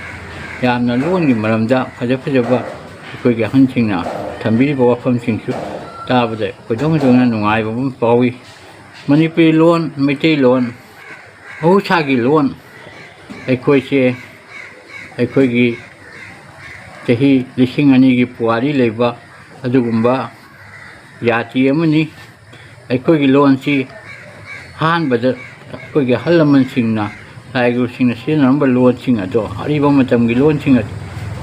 ꯌꯥꯝꯅ ꯂꯣꯟꯒꯤ ꯃꯔꯝꯗ ꯐꯖ ꯐꯖꯕ ꯑꯩꯈꯣꯏꯒꯤ ꯑꯍꯟꯁꯤꯡꯅ ꯊꯝꯕꯤꯔꯤꯕ ꯋꯥꯐꯝꯁꯤꯡꯁꯨ ꯇꯥꯕꯗ ꯈꯣꯏꯗꯧ ꯍꯦꯟꯗꯣꯛꯅ ꯅꯨꯡꯉꯥꯏꯕ ꯑꯃ ꯐꯥꯎꯏ꯫ ꯃꯅꯤꯄꯨꯔꯤ ꯂꯣꯟ, ꯃꯩꯇꯩꯂꯣꯟ, ꯃꯍꯧꯁꯥꯒꯤ ꯂꯣꯟ ꯑꯩꯈꯣꯏꯁꯦ ꯑꯩꯈꯣꯏꯒꯤ ꯆꯍꯤ ꯂꯤꯁꯤꯡ ꯑꯅꯤꯒꯤ ꯄꯨꯋꯥꯔꯤ ꯂꯩꯕ ꯑꯗꯨꯒꯨꯝꯕ ꯖꯥꯇꯤ ꯑꯃꯅꯤ꯫ ꯑꯩꯈꯣꯏꯒꯤ ꯂꯣꯟꯁꯤ ꯑꯍꯥꯟꯕꯗ ꯑꯩꯈꯣꯏꯒꯤ ꯑꯍꯜ ꯂꯃꯟꯁꯤꯡꯅ, ꯂꯥꯏꯒꯨꯔꯨꯁꯤꯡꯅ ꯁꯤꯖꯤꯟꯅꯔꯝꯕ ꯂꯣꯟꯁꯤꯡ ꯑꯗꯣ, ꯑꯔꯤꯕ ꯃꯇꯝꯒꯤ ꯂꯣꯟꯁꯤꯡ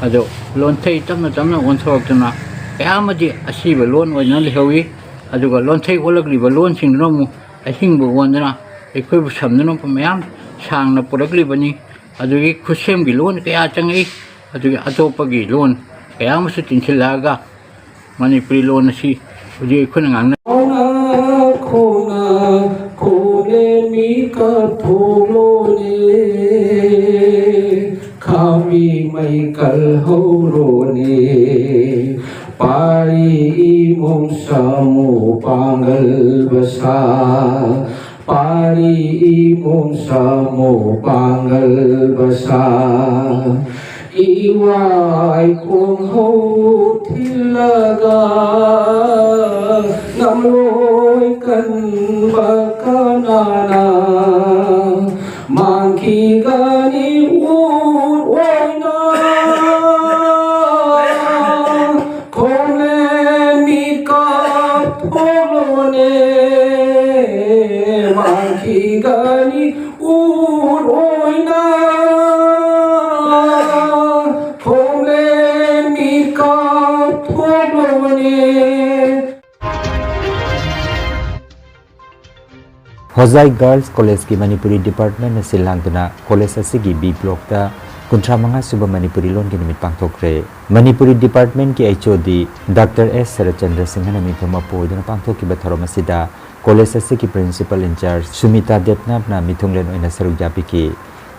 ꯑꯗꯣ ꯂꯣꯟꯊꯩ ꯇꯞꯅ ꯇꯞꯅ ꯑꯣꯟꯊꯣꯔꯛꯇꯨꯅ ꯀꯌꯥ ꯑꯃꯗꯤ ꯑꯁꯤꯕ ꯂꯣꯟ ꯑꯣꯏꯗꯨꯅ ꯂꯩꯍꯧꯏ꯫ ꯑꯗꯨꯒ ꯂꯣꯟꯊꯩ ꯑꯣꯜꯂꯛꯂꯤꯕ ꯂꯣꯟꯁꯤꯡꯗꯨꯅ ꯑꯃꯨꯛ ꯑꯍꯤꯡꯕ ꯑꯣꯟꯗꯨꯅ ꯑꯩꯈꯣꯏꯕꯨ ꯁꯝꯅꯅꯕ ꯃꯌꯥꯝ ꯁꯥꯡꯅ ꯄꯨꯔꯛꯂꯤꯕꯅꯤ꯫ ꯑꯗꯨꯒꯤ ꯈꯨꯠꯁꯦꯝꯒꯤ ꯂꯣꯟ ꯀꯌꯥ ꯆꯪꯉꯛꯏ꯫ ꯑꯗꯨꯒꯤ ꯑꯇꯣꯞꯄꯒꯤ ꯂꯣꯟ ꯀꯌꯥ ꯑꯃꯁꯨ ꯇꯤꯟꯁꯤꯜꯂꯛꯑꯒ ꯃꯅꯤꯄꯨꯔꯤ ꯂꯣꯟ ꯑꯁꯤ ꯍꯧꯖꯤꯛ ꯑꯩꯈꯣꯏꯅ ꯉꯥꯡꯅ ꯈꯣꯡꯅ ꯈꯣꯡꯂꯦꯟ ꯃꯤꯀꯞ ꯊꯣꯛꯂꯣꯅꯦ, ꯈꯥꯝꯕꯤ ꯃꯩ ꯀꯜꯍꯧꯔꯣꯅꯦ, ꯄꯥꯔꯤ ꯏꯃꯨꯡ ꯁꯥꯃꯨ ꯄꯥꯡꯒꯜ ꯕꯁꯥ, ꯄꯥꯔꯤ ꯏꯃꯨꯡ ꯁꯥꯃꯨ ꯄꯥꯡꯒꯜ ꯕꯁꯥ꯫ ꯏꯋꯥꯏ ꯈꯣꯡꯍꯧ ꯊꯤꯜꯂꯒ ꯅꯝꯂꯣꯏ ꯀꯟꯕ ꯀꯅꯥꯅ ꯃꯥꯡꯈꯤꯒꯅꯤ ꯎꯔ ꯑꯣꯏꯅ꯫ ꯈꯣꯡꯂꯦꯟ ꯃꯤꯀꯞ ꯊꯣꯛꯂꯣꯅꯦ, ꯃꯥꯡꯈꯤꯒꯅꯤ ꯎꯔ ꯑꯣꯏꯅ꯫ ꯈꯣꯡꯂꯦꯟ ꯃꯤꯀꯞ ꯊꯣꯛꯂꯣꯅꯦ꯫ ꯍꯣꯖꯥꯏ ꯒꯥꯔꯜꯁ ꯀꯣꯂꯦꯖꯀꯤ ꯃꯅꯤꯄꯨꯔꯤ ꯗꯤꯄꯥꯔꯠꯃꯦꯟꯅ ꯁꯤꯜ ꯂꯥꯡꯗꯨꯅ ꯀꯣꯂꯦꯖ ꯑꯁꯤꯒꯤ ꯕꯤ ꯕ꯭ꯂꯣꯛꯇ ꯀꯨꯟꯊ꯭ꯔꯥ ꯃꯉꯥ ꯁꯨꯕ ꯃꯅꯤꯄꯨꯔꯤ ꯂꯣꯟꯒꯤ ꯅꯨꯃꯤꯠ ꯄꯥꯡꯊꯣꯛꯈ꯭ꯔꯦ꯫ ꯃꯅꯤꯄꯨꯔꯤ ꯗꯤꯄꯥꯔꯠꯃꯦꯟꯒꯤ ꯑꯩꯆ ꯑꯣ ꯗꯤ ꯗꯥꯛꯇꯔ ꯑꯦꯁ ꯁꯔꯠꯆꯟꯗ꯭ꯔ ꯁꯤꯡꯍꯅ ꯃꯤꯡꯊꯣꯟ ꯃꯄꯨ ꯑꯣꯏꯗꯨꯅ ꯄꯥꯡꯊꯣꯛꯈꯤꯕ ꯊꯧꯔꯝ ꯑꯁꯤꯗ ꯀꯣꯂꯦꯖ ꯑꯁꯤꯒꯤ ꯄ꯭ꯔꯤꯟꯁꯤꯄꯜ ꯏꯟꯆꯥꯔꯖ ꯁꯨꯃꯤꯇꯥ ꯗꯦꯕꯅꯥꯊꯅ ꯃꯤꯊꯨꯡꯂꯦꯟ ꯑꯣꯏꯅ ꯁꯔꯨꯛ ꯌꯥꯕꯤꯈꯤ꯫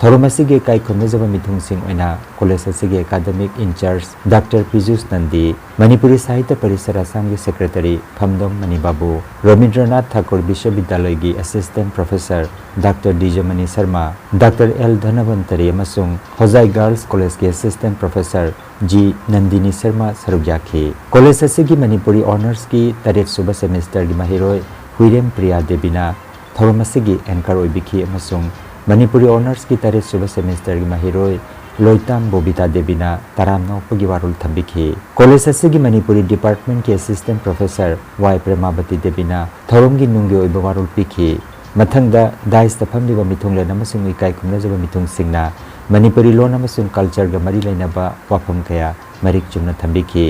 ꯊꯧꯔꯝ ꯑꯁꯤꯒꯤ ꯏꯀꯥꯏ ꯈꯨꯝꯅꯖꯕ ꯃꯤꯊꯨꯡꯁꯤꯡ ꯑꯣꯏꯅ ꯀꯣꯂꯦꯖ ꯑꯁꯤꯒꯤ ꯑꯦꯀꯥꯗꯃꯤꯛ ꯏꯟꯆꯥꯔꯖ ꯗꯥꯛꯇꯔ ꯄꯤꯖꯨꯁ ꯅꯟꯗꯤ, ꯃꯅꯤꯄꯨꯔꯤ ꯁꯥꯍꯤꯇ꯭ꯌ ꯄꯔꯤꯁꯠ ꯑꯁꯥꯝꯒꯤ ꯁꯦꯀ꯭ꯔꯦꯇꯔꯤ ꯐꯝꯗꯣꯝ ꯃꯅꯤꯕꯥꯕꯨ, ꯔꯕꯤꯟꯗ꯭ꯔꯅꯥꯊ ꯊꯥꯀꯨꯔ ꯕꯤꯁ꯭ꯋꯕꯤꯗ꯭ꯌꯥꯂꯌꯒꯤ assistant professor doctor Dijamani Sharma, doctor L Dhanabanti ꯑꯃꯁꯨꯡ ꯍꯣꯖꯥꯏ ꯒꯥꯔꯜꯁ ꯀꯣꯂꯦꯖꯀꯤ assistant professor G Nandini Sharma ꯁꯔꯨꯛ ꯌꯥꯈꯤ꯫ ꯀꯣꯂꯦꯖ ꯑꯁꯤꯒꯤ ꯃꯅꯤꯄꯨꯔꯤ ꯑꯣꯅꯔꯁꯀꯤ ꯇꯔꯦꯠ ꯁꯨꯕ ꯁꯦꯃꯤꯁꯇꯔꯒꯤ ꯃꯍꯩꯔꯣꯏ ꯍꯨꯏꯔꯦꯝ ꯄ꯭ꯔꯤꯌꯥ ꯗꯦꯕꯤꯅ ꯊꯧꯔꯝ ꯑꯁꯤꯒꯤ ꯑꯦꯡꯀꯔ ꯑꯣꯏꯕꯤꯈꯤ ꯑꯃꯁꯨꯡ ꯃꯅꯤꯄꯨꯔꯤ ꯑꯣꯅꯔꯁꯀꯤ ꯇꯔꯦꯠ ꯁꯨꯕ ꯁꯦꯃꯤꯁꯇꯔꯒꯤ ꯃꯍꯩꯔꯣꯏ ꯂꯣꯏꯇꯥꯝ ꯕꯣꯕꯤꯇꯥ ꯗꯦꯕꯤꯅ ꯇꯔꯥꯝꯅ ꯑꯣꯛꯄꯒꯤ ꯋꯥꯔꯣꯜ ꯊꯝꯕꯤꯈꯤ꯫ ꯀꯣꯂꯦꯖ ꯑꯁꯤꯒꯤ ꯃꯅꯤꯄꯨꯔꯤ ꯗꯤꯄꯥꯔꯠꯃꯦꯟꯠꯀꯤ ꯑꯦꯁꯤꯁꯇꯦꯟꯠ ꯄ꯭ꯔꯣꯐꯦꯁꯔ ꯋꯥꯏ ꯄ꯭ꯔꯦꯃꯥꯕꯇꯤ ꯗꯦꯕꯤꯅ ꯊꯧꯔꯝꯒꯤ ꯅꯨꯡꯒꯤ ꯑꯣꯏꯕ ꯋꯥꯔꯣꯜ ꯄꯤꯈꯤ꯫ ꯃꯊꯪꯗ ꯗꯥꯏꯁꯇ ꯐꯝꯂꯤꯕ ꯃꯤꯊꯨꯡꯂꯦꯟ ꯑꯃꯁꯨꯡ ꯏꯀꯥꯏ ꯈꯨꯝꯅꯖꯕ ꯃꯤꯊꯨꯡꯁꯤꯡꯅ ꯃꯅꯤꯄꯨꯔꯤ ꯂꯣꯟ ꯑꯃꯁꯨꯡ ꯀꯜꯆꯔꯒ ꯃꯔꯤ ꯂꯩꯅꯕ ꯋꯥꯐꯝ ꯀꯌꯥ ꯃꯔꯤꯛ ꯆꯨꯝꯅ ꯊꯝꯕꯤꯈꯤ꯫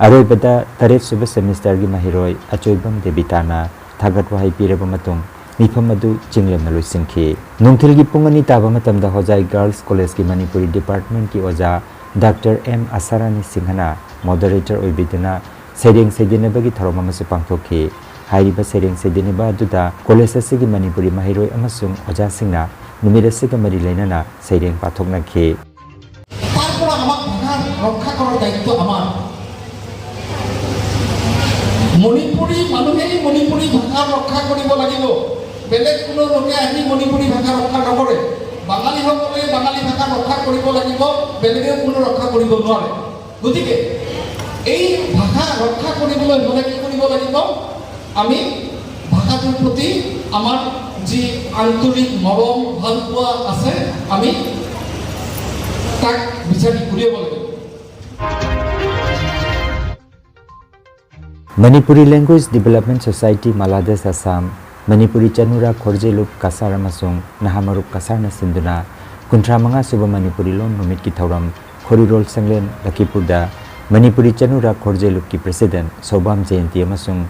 ꯑꯔꯣꯏꯕꯗ ꯇꯔꯦꯠ ꯁꯨꯕ ꯁꯦꯃꯤꯁꯇꯔꯒꯤ ꯃꯍꯩꯔꯣꯏ ꯑꯆꯣꯏꯕꯝ ꯗꯦꯕꯤꯇꯥꯅ ꯊꯥꯒꯠ ꯋꯥꯍꯩ ꯄꯤꯔꯕ ꯃꯇꯨꯡ ꯃꯤꯐꯝ ꯑꯗꯨ ꯆꯤꯡꯂꯦꯝꯅ ꯂꯣꯏꯁꯤꯟꯈꯤ꯫ ꯅꯨꯡꯊꯤꯜꯒꯤ ꯄꯨꯡ ꯑꯅꯤ ꯇꯥꯕ ꯃꯇꯝꯗ ꯍꯣꯖꯥꯏ ꯒꯥꯔꯜꯁ ꯀꯣꯂꯦꯖꯀꯤ ꯃꯅꯤꯄꯨꯔꯤ ꯗꯤꯄꯥꯔꯠꯃꯦꯟꯠꯀꯤ ꯑꯣꯖꯥ ꯗꯥꯛꯇꯔ ꯑꯦꯝ ꯑꯁꯥꯔꯥꯅꯤ ꯁꯤꯡꯍꯅ ꯃꯣꯗꯔꯦꯇꯔ ꯑꯣꯏꯕꯤꯗꯨꯅ ꯁꯩꯔꯦꯡ ꯁꯩꯗꯅꯕꯒꯤ ꯊꯧꯔꯝ ꯑꯃꯁꯨ ꯄꯥꯡꯊꯣꯛꯈꯤ꯫ ꯍꯥꯏꯔꯤꯕ ꯁꯩꯔꯦꯡ ꯁꯩꯗꯅꯕ ꯑꯗꯨꯗ ꯀꯣꯂꯦꯖ ꯑꯁꯤꯒꯤ ꯃꯅꯤꯄꯨꯔꯤ ꯃꯍꯩꯔꯣꯏ ꯑꯃꯁꯨꯡ ꯑꯣꯖꯥꯁꯤꯡꯅ ꯅꯨꯃꯤꯠ ꯑꯁꯤꯒ ꯃꯔꯤ ꯂꯩꯅꯅ ꯁꯩꯔꯦꯡ ꯄꯥꯊꯣꯛꯅꯈꯤ꯫ তাৰ পৰা আমাক ভাষা ৰক্ষা কৰাৰ দায়িত্ব আমাৰ। মণিপুৰী মানুহেই মণিপুৰী ভাষা ৰক্ষা কৰিব লাগিব। বেলেগ কোনো লোকে আহি মণিপুৰী ভাষা ৰক্ষা নকৰে। বাঙালীসকলে বাঙালী ভাষা ৰক্ষা কৰিব লাগিব, বেলেগেও কোনো ৰক্ষা কৰিব নোৱাৰে। গতিকে এই ভাষা ৰক্ষা কৰিবলৈ হ'লে কি কৰিব লাগিব? আমি ভাষাটোৰ প্ৰতি আমাৰ যি আন্তৰিক মৰম, ভালপোৱা আছে, আমি তাক বিচাৰি উলিয়াব লাগিব। Manipuri Language Development Society, ꯃꯥꯂꯥꯗꯦꯁ Assam, Manipuri ꯆꯅꯨꯔꯥ ꯈꯣꯔꯖꯦꯂꯨꯞ Cachar ꯑꯃꯁꯨꯡ ꯅꯍꯥ ꯃꯔꯨꯞ ꯀꯁꯥꯔꯅ ꯁꯤꯟꯗꯨꯅ ꯀꯨꯟꯊ꯭ꯔꯥ ꯃꯉꯥ ꯁꯨꯕ ꯃꯅꯤꯄꯨꯔꯤ ꯂꯣꯟ ꯅꯨꯃꯤꯠꯀꯤ ꯊꯧꯔꯝ ꯈꯣꯔꯤꯔꯣꯜ ꯁꯪꯂꯦꯟ ꯂꯈꯤꯄꯨꯔꯗ ꯃꯅꯤꯄꯨꯔꯤ ꯆꯅꯨꯔꯥ ꯈꯣꯔꯖꯦꯂꯨꯞꯀꯤ ꯄ꯭ꯔꯦꯁꯤꯗꯦꯟꯠ ꯁꯣꯕꯥꯝ ꯖꯌꯟꯇꯤ ꯑꯃꯁꯨꯡ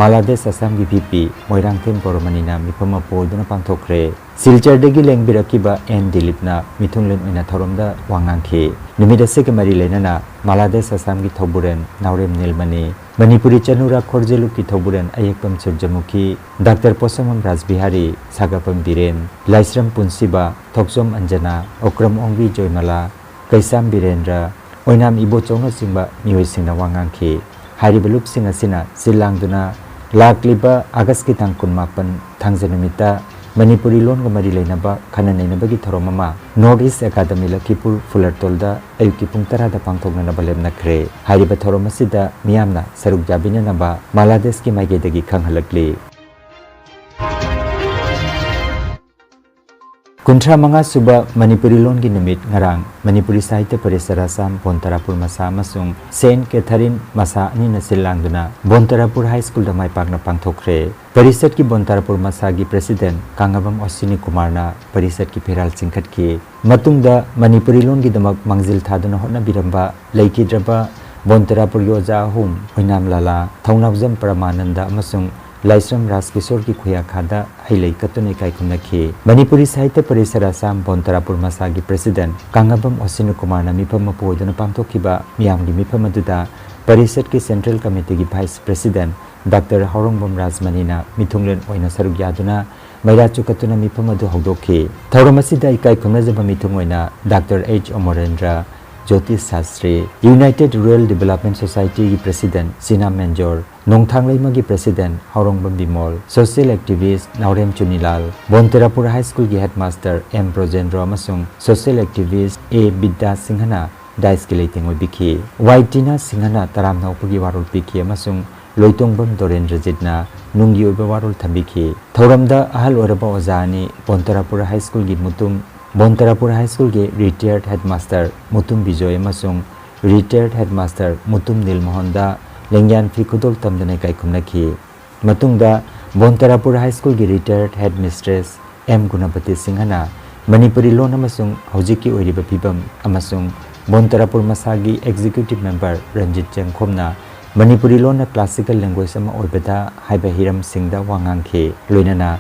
ꯃꯥꯂꯥꯗꯦꯁ ꯑꯁꯥꯝꯒꯤ ꯚꯤ ꯄꯤ ꯃꯣꯏꯔꯥꯡꯊꯦꯝ ꯒꯧꯔꯃꯅꯤꯅ ꯃꯤꯐꯝ ꯃꯄꯨ ꯑꯣꯏꯗꯨꯅ ꯄꯥꯡꯊꯣꯛꯈ꯭ꯔꯦ꯫ ꯁꯤꯜꯆꯔꯗꯒꯤ ꯂꯦꯡꯕꯤꯔꯛꯈꯤꯕ ꯑꯦꯟ ꯗꯤꯂꯤꯞꯅ ꯃꯤꯊꯨꯡꯂꯦꯟ ꯑꯣꯏꯅ ꯊꯧꯔꯝꯗ ꯋꯥ ꯉꯥꯡꯈꯤ꯫ ꯅꯨꯃꯤꯠ ꯑꯁꯤꯒ ꯃꯔꯤ ꯂꯩꯅꯅ ꯃꯥꯂꯥꯗꯦꯁ ꯑꯁꯥꯝꯒꯤ ꯊꯧꯕꯨꯔꯦꯟ ꯅꯥꯎꯔꯦꯝ ꯅꯤꯜꯃꯅꯤ, ꯃꯅꯤꯄꯨꯔꯤ ꯆꯅꯨꯔꯥ ꯈꯣꯔꯖꯦꯂꯨꯛꯀꯤ ꯊꯧꯕꯨꯔꯦꯟ ꯑꯌꯦꯛꯄꯝ ꯁꯨꯔꯖꯃꯨꯈꯤ, ꯗꯥꯛꯇꯔ ꯄꯣꯠꯁꯪꯕꯝ ꯔꯥꯖꯕꯤꯍꯥꯔꯤ, ꯁꯥꯒꯥꯄꯝ ꯕꯤꯔꯦꯟ, ꯂꯥꯏꯁ꯭ꯔꯝ ꯄꯨꯟꯁꯤꯕ, ꯊꯣꯛꯆꯣꯝ ꯑꯟꯖꯅꯥ, ꯑꯣꯀ꯭ꯔꯝ ꯑꯣꯡꯕꯤ ꯖꯣꯏꯃꯂꯥ, ꯀꯩꯁꯥꯝ ꯕꯤꯔꯦꯟꯗ꯭ꯔ, ꯑꯣꯏꯅꯥꯝ ꯏꯕꯣꯆꯧꯅꯆꯤꯡꯕ ꯃꯤꯑꯣꯏꯁꯤꯡꯅ ꯋꯥ ꯉꯥꯡꯈꯤ꯫ ꯍꯥꯏꯔꯤꯕ ꯂꯨꯞꯁꯤꯡ ꯑꯁꯤꯅ ꯁꯤꯜ ꯂꯥꯡꯗꯨꯅ ꯂꯥꯛꯂꯤꯕ ꯑꯥꯒꯁꯀꯤ ꯇꯥꯡ ꯀꯨꯟꯃꯥꯄꯟ ꯊꯥꯡꯖ ꯅꯨꯃꯤꯠꯇ ꯃꯅꯤꯄꯨꯔꯤ ꯂꯣꯟꯒ ꯃꯔꯤ ꯂꯩꯅꯕ ꯈꯟꯅ ꯅꯩꯅꯕꯒꯤ ꯊꯧꯔꯝ ꯑꯃ North East Academy ꯂꯈꯤꯄꯨꯔ ꯐꯨꯂꯔꯇꯣꯜꯗ ꯑꯌꯨꯛꯀꯤ ꯄꯨꯡ ꯇꯔꯥꯗ ꯄꯥꯡꯊꯣꯛꯅꯅꯕ ꯂꯦꯞꯅꯈ꯭ꯔꯦ꯫ ꯍꯥꯏꯔꯤꯕ ꯊꯧꯔꯝ ꯑꯁꯤꯗ ꯃꯤꯌꯥꯝꯅ ꯁꯔꯨꯛ ꯌꯥꯕꯤꯅꯅꯕ ꯃꯥꯂꯥꯗꯦꯁꯀꯤ ꯃꯥꯏꯀꯩꯗꯒꯤ ꯈꯪꯍꯜꯂꯛꯂꯤ꯫ ꯀꯨꯟꯊ꯭ꯔꯥ ꯃꯉꯥ ꯁꯨꯕ ꯃꯅꯤꯄꯨꯔꯤ ꯂꯣꯟꯒꯤ ꯅꯨꯃꯤꯠ ꯉꯔꯥꯡ ꯃꯅꯤꯄꯨꯔꯤ ꯁꯥꯍꯤꯇ꯭ꯌ ꯄꯔꯤꯁꯠ ꯑꯁꯥꯝ ꯕꯣꯟꯇꯔꯥꯄꯨꯔ ꯃꯁꯥ ꯑꯃꯁꯨꯡ ꯁꯦꯟꯠ ꯀꯦꯊꯔꯤꯟ ꯃꯁꯥ ꯑꯅꯤꯅ ꯁꯤꯜ ꯂꯥꯡꯗꯨꯅ ꯕꯣꯟꯇꯔꯥꯄꯨꯔ ꯍꯥꯏ ꯁ꯭ꯀꯨꯜꯗ ꯃꯥꯏ ꯄꯥꯛꯅ ꯄꯥꯡꯊꯣꯛꯈ꯭ꯔꯦ꯫ ꯄꯔꯤꯁꯠꯀꯤ ꯕꯣꯟꯇꯔꯥꯄꯨꯔ ꯃꯁꯥꯒꯤ ꯄ꯭ꯔꯦꯁꯤꯗꯦꯟꯠ ꯀꯥꯡꯉꯕꯝ ꯑꯣꯁꯤꯅꯤ ꯀꯨꯃꯥꯔꯅ ꯄꯔꯤꯁꯠꯀꯤ ꯐꯤꯔꯥꯜ ꯆꯤꯡꯈꯠꯈꯤ꯫ ꯃꯇꯨꯡꯗ ꯃꯅꯤꯄꯨꯔꯤ ꯂꯣꯟꯒꯤꯗꯃꯛ ꯃꯥꯡꯖꯤꯜ ꯊꯥꯗꯨꯅ ꯍꯣꯠꯅꯕꯤꯔꯝꯕ ꯂꯩꯈꯤꯗ꯭ꯔꯕ ꯕꯣꯟꯇꯔꯥꯄꯨꯔꯒꯤ ꯑꯣꯖꯥ ꯑꯍꯨꯝ, ꯑꯣꯏꯅꯥꯝ ꯂꯥꯂꯥ, ꯊꯧꯅꯥꯎꯖꯝ ꯄ꯭ꯔꯃꯥꯅꯟꯗ ꯑꯃꯁꯨꯡ ꯂꯥꯏꯁ꯭ꯔꯝ ꯔꯥꯖꯀꯤꯁꯣꯔꯒꯤ ꯈꯨꯌꯥꯈꯥꯗ ꯍꯩꯂꯩ ꯀꯠꯇꯨꯅ ꯏꯀꯥꯏ ꯈꯨꯝꯅꯈꯤ꯫ ꯃꯅꯤꯄꯨꯔꯤ ꯁꯥꯍꯤꯇ꯭ꯌ ꯄꯔꯤꯁꯠ ꯑꯁꯥꯝ ꯕꯣꯟꯇꯔꯥꯄꯨꯔ ꯃꯁꯥꯒꯤ ꯄ꯭ꯔꯦꯁꯤꯗꯦꯟꯠ ꯀꯥꯡꯉꯕꯝ ꯑꯣꯁꯤꯅꯤ ꯀꯨꯃꯥꯔꯅ ꯃꯤꯐꯝ ꯃꯄꯨ ꯑꯣꯏꯗꯨꯅ ꯄꯥꯡꯊꯣꯛꯈꯤꯕ ꯃꯤꯌꯥꯝꯒꯤ ꯃꯤꯐꯝ ꯑꯗꯨꯗ ꯄꯔꯤꯁꯠꯀꯤ ꯁꯦꯟꯇ꯭ꯔꯦꯜ ꯀꯃꯤꯇꯤꯒꯤ ꯚꯥꯏꯁ ꯄ꯭ꯔꯦꯁꯤꯗꯦꯟꯠ ꯗꯥꯛꯇꯔ ꯍꯥꯎꯔꯣꯡꯕꯝ ꯔꯥꯖꯃꯅꯤꯅ ꯃꯤꯊꯨꯡꯂꯦꯟ ꯑꯣꯏꯅ ꯁꯔꯨꯛ ꯌꯥꯗꯨꯅ ꯃꯩꯔꯥ ꯆꯨꯀꯠꯇꯨꯅ ꯃꯤꯐꯝ ꯑꯗꯨ ꯍꯧꯗꯣꯛꯈꯤ꯫ ꯊꯧꯔꯝ ꯑꯁꯤꯗ ꯏꯀꯥꯏ ꯈꯨꯝꯅꯖꯕ ꯃꯤꯊꯨꯡ ꯑꯣꯏꯅ doctor H Amarendra, Jotish Shastri, united rural development ꯁꯣꯁꯥꯏꯇꯤꯒꯤ ꯄ꯭ꯔꯦꯁꯤꯗꯦꯟꯠ ꯁꯤꯅꯥ ꯃꯦꯟꯖꯣꯔ, ꯅꯣꯡꯊꯥꯡꯂꯩꯃꯒꯤ president Haorongbam Bimol, social activist Naorem Chunilal, Bonterapur high ꯁ꯭ꯀꯨꯜꯒꯤ ꯍꯦꯗꯃꯥꯁꯇꯔ ꯑꯦꯝ ꯕ꯭ꯔꯣꯖꯦꯟꯗ꯭ꯔꯣ ꯑꯃꯁꯨꯡ ꯁꯣꯁꯤꯌꯦꯜ ꯑꯦꯛꯇꯤꯚꯤꯁꯠ ꯑꯦ ꯕꯤꯗ꯭ꯌꯥ ꯁꯤꯡꯍꯅ ꯗꯥꯏꯁꯀꯤ ꯂꯩꯇꯦꯡ ꯑꯣꯏꯕꯤꯈꯤ꯫ ꯋꯥꯏ ꯇꯤꯅꯥ ꯁꯤꯡꯍꯅ ꯇꯔꯥꯝꯅ ꯑꯣꯛꯄꯒꯤ ꯋꯥꯔꯣꯜ ꯄꯤꯈꯤ ꯑꯃꯁꯨꯡ ꯂꯣꯏꯇꯣꯡꯕꯝ ꯗꯣꯔꯦꯟꯗ꯭ꯔꯖꯤꯠꯅ ꯅꯨꯡꯒꯤ ꯑꯣꯏꯕ ꯋꯥꯔꯣꯜ ꯊꯝꯕꯤꯈꯤ꯫ ꯊꯧꯔꯝꯗ ꯑꯍꯜ ꯑꯣꯏꯔꯕ ꯑꯣꯖꯥ ꯑꯅꯤ, ꯕꯣꯟꯇꯔꯥꯄꯨꯔ ꯍꯥꯏ ꯁ꯭ꯀꯨꯜꯒꯤ ꯃꯨꯇꯨꯝ, ꯕꯣꯟꯇꯔꯥꯄꯨꯔ ꯍꯥꯏ ꯁ꯭ꯀꯨꯜꯒꯤ ꯔꯤꯇꯥꯌꯔꯗ ꯍꯦꯗꯃꯥꯁꯇꯔ ꯃꯨꯇꯨꯝ ꯕꯤꯖꯣꯏ ꯑꯃꯁꯨꯡ ꯔꯤꯇꯥꯌꯔꯗ ꯍꯦꯗꯃꯥꯁꯇꯔ ꯃꯨꯇꯨꯝ ꯅꯤꯜꯃꯣꯍꯟꯗ ꯂꯦꯡꯌꯥꯟ ꯐꯤ ꯈꯨꯗꯣꯜ ꯇꯝꯗꯨꯅ ꯏꯀꯥꯏ ꯈꯨꯝꯅꯈꯤ꯫ ꯃꯇꯨꯡꯗ ꯕꯣꯟꯇꯔꯥꯄꯨꯔ ꯍꯥꯏ ꯁ꯭ꯀꯨꯜꯒꯤ ꯔꯤꯇꯥꯌꯔꯗ ꯍꯦꯗꯃꯤꯁꯇ꯭ꯔꯦꯁ ꯑꯦꯝ ꯒꯨꯅꯄꯇꯤ ꯁꯤꯡꯍꯅ ꯃꯅꯤꯄꯨꯔꯤ ꯂꯣꯟ ꯑꯃꯁꯨꯡ ꯍꯧꯖꯤꯛꯀꯤ ꯑꯣꯏꯔꯤꯕ ꯐꯤꯕꯝ ꯑꯃꯁꯨꯡ ꯕꯣꯟꯇꯔꯥꯄꯨꯔ ꯃꯁꯥꯒꯤ ꯑꯦꯛꯖꯤꯀ꯭ꯌꯨꯇꯤꯚ ꯃꯦꯝꯕꯔ ꯔꯟꯖꯤꯠ ꯆꯦꯡꯈꯣꯝꯅ ꯃꯅꯤꯄꯨꯔꯤ ꯂꯣꯟꯅ ꯀ꯭ꯂꯥꯁꯤꯀꯦꯜ ꯂꯦꯡꯒ꯭ꯋꯦꯖ ꯑꯃ ꯑꯣꯏꯕꯗ ꯍꯥꯏꯕ ꯍꯤꯔꯝꯁꯤꯡꯗ ꯋꯥ ꯉꯥꯡꯈꯤ꯫ ꯂꯣꯏꯅꯅ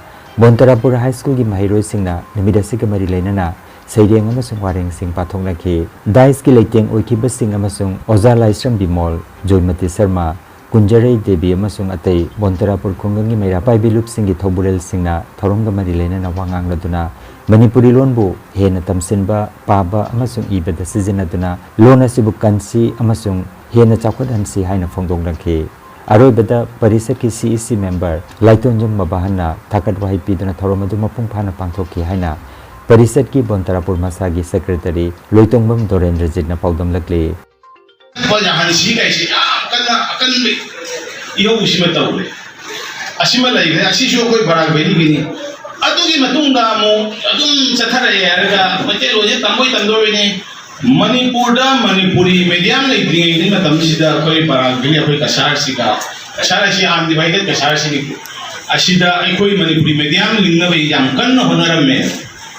ꯕꯣꯟꯇꯔꯥꯄꯨꯔ ꯍꯥꯏ ꯁ꯭ꯀꯨꯜꯒꯤ ꯃꯍꯩꯔꯣꯏꯁꯤꯡꯅ ꯅꯨꯃꯤꯠ ꯑꯁꯤꯒ ꯃꯔꯤ ꯂꯩꯅꯅ ꯁꯩꯔꯦꯡ ꯑꯃꯁꯨꯡ ꯋꯥꯔꯦꯡꯁꯤꯡ ꯄꯥꯊꯣꯛꯅꯈꯤ꯫ ꯗꯥꯏꯁꯀꯤ ꯂꯩꯇꯦꯡ ꯑꯣꯏꯈꯤꯕꯁꯤꯡ ꯑꯃꯁꯨꯡ ꯑꯣꯖꯥ ꯂꯥꯏꯁ꯭ꯔꯝ ꯕꯤꯃꯣꯜ, ꯖꯣꯏꯃꯇꯤ ꯁꯔꯃ, ꯀꯨꯟꯖꯔꯩ ꯗꯦꯕꯤ ꯑꯃꯁꯨꯡ ꯑꯇꯩ ꯕꯣꯟꯇꯔꯥꯄꯨꯔ ꯈꯨꯡꯒꯪꯒꯤ ꯃꯩꯔꯥ ꯄꯥꯏꯕꯤ ꯂꯨꯞꯁꯤꯡꯒꯤ ꯊꯧꯕꯨꯔꯦꯜꯁꯤꯡꯅ ꯊꯧꯔꯝꯒ ꯃꯔꯤ ꯂꯩꯅꯅ ꯋꯥ ꯉꯥꯡꯂꯗꯨꯅ ꯃꯅꯤꯄꯨꯔꯤ ꯂꯣꯟꯕꯨ ꯍꯦꯟꯅ ꯇꯝꯁꯤꯟꯕ, ꯄꯥꯕ ꯑꯃꯁꯨꯡ ꯏꯕꯗ ꯁꯤꯖꯤꯟꯅꯗꯨꯅ ꯂꯣꯟ ꯑꯁꯤꯕꯨ ꯀꯟꯁꯤ ꯑꯃꯁꯨꯡ ꯍꯦꯟꯅ ꯆꯥꯎꯈꯠꯍꯟꯁꯤ ꯍꯥꯏꯅ ꯐꯣꯡꯗꯣꯛꯂꯛꯈꯤ꯫ ꯑꯔꯣꯏꯕꯗ ꯄꯔꯤꯁꯠꯀꯤ C E C member ꯂꯥꯏꯇꯣꯟꯖꯝ ꯕꯕꯥꯍꯟꯅ ꯊꯥꯒꯠ ꯋꯥꯍꯩ ꯄꯤꯗꯨꯅ ꯊꯧꯔꯝ ꯑꯗꯨ ꯃꯄꯨꯡ ꯐꯥꯅ ꯄꯥꯡꯊꯣꯛꯈꯤ ꯍꯥꯏꯅ ꯄꯔꯤꯁꯠꯀꯤ ꯕꯣꯟꯇꯔꯥꯄꯨꯔ ꯃꯁꯥꯒꯤ secretary ꯂꯣꯏꯇꯣꯡꯕꯝ ꯗꯣꯔꯦꯟꯗ꯭ꯔꯖꯤꯠꯅ ꯄꯥꯎꯗꯝꯂꯛꯂꯤ꯫ ꯑꯣꯖꯥ ꯍꯟꯁꯤ ꯀꯥꯏꯁꯤ ꯌꯥꯝ ꯀꯟꯅ ꯑꯀꯟꯕ ꯏꯍꯧꯁꯤꯃ ꯇꯧꯔꯦ꯫ ꯑꯁꯤꯃ ꯂꯩꯈ꯭ꯔꯦ, ꯑꯁꯤꯁꯨ ꯑꯩꯈꯣꯏ ꯕꯔꯥꯛ ꯚꯦꯂꯤꯒꯤꯅꯤ꯫ ꯑꯗꯨꯒꯤ ꯃꯇꯨꯡꯗ ꯑꯃꯨꯛ ꯑꯗꯨꯝ ꯆꯠꯊꯔꯛꯑꯦ ꯍꯥꯏꯔꯒ ꯃꯩꯇꯩꯂꯣꯟꯁꯦ ꯇꯝꯕꯣꯏ ꯇꯝꯗꯣꯔꯤꯅꯤ꯫ ꯃꯅꯤꯄꯨꯔꯗ ꯃꯅꯤꯄꯨꯔꯤ medium ꯂꯩꯇ꯭ꯔꯤꯉꯩꯒꯤ ꯃꯇꯝꯁꯤꯗ ꯑꯩꯈꯣꯏ ꯕꯔꯥꯛ ꯚꯦꯂꯤ, ꯑꯩꯈꯣꯏ ꯀꯁꯥꯔꯁꯤꯒ, ꯀꯁꯥꯔ ꯍꯥꯏꯁꯤ undivided ꯀꯁꯥꯔꯁꯤꯅꯤ꯫ ꯑꯁꯤꯗ ꯑꯩꯈꯣꯏ ꯃꯅꯤꯄꯨꯔꯤ medium ꯂꯤꯡꯅꯕ ꯌꯥꯝ ꯀꯟꯅ ꯍꯣꯠꯅꯔꯝꯃꯦ꯫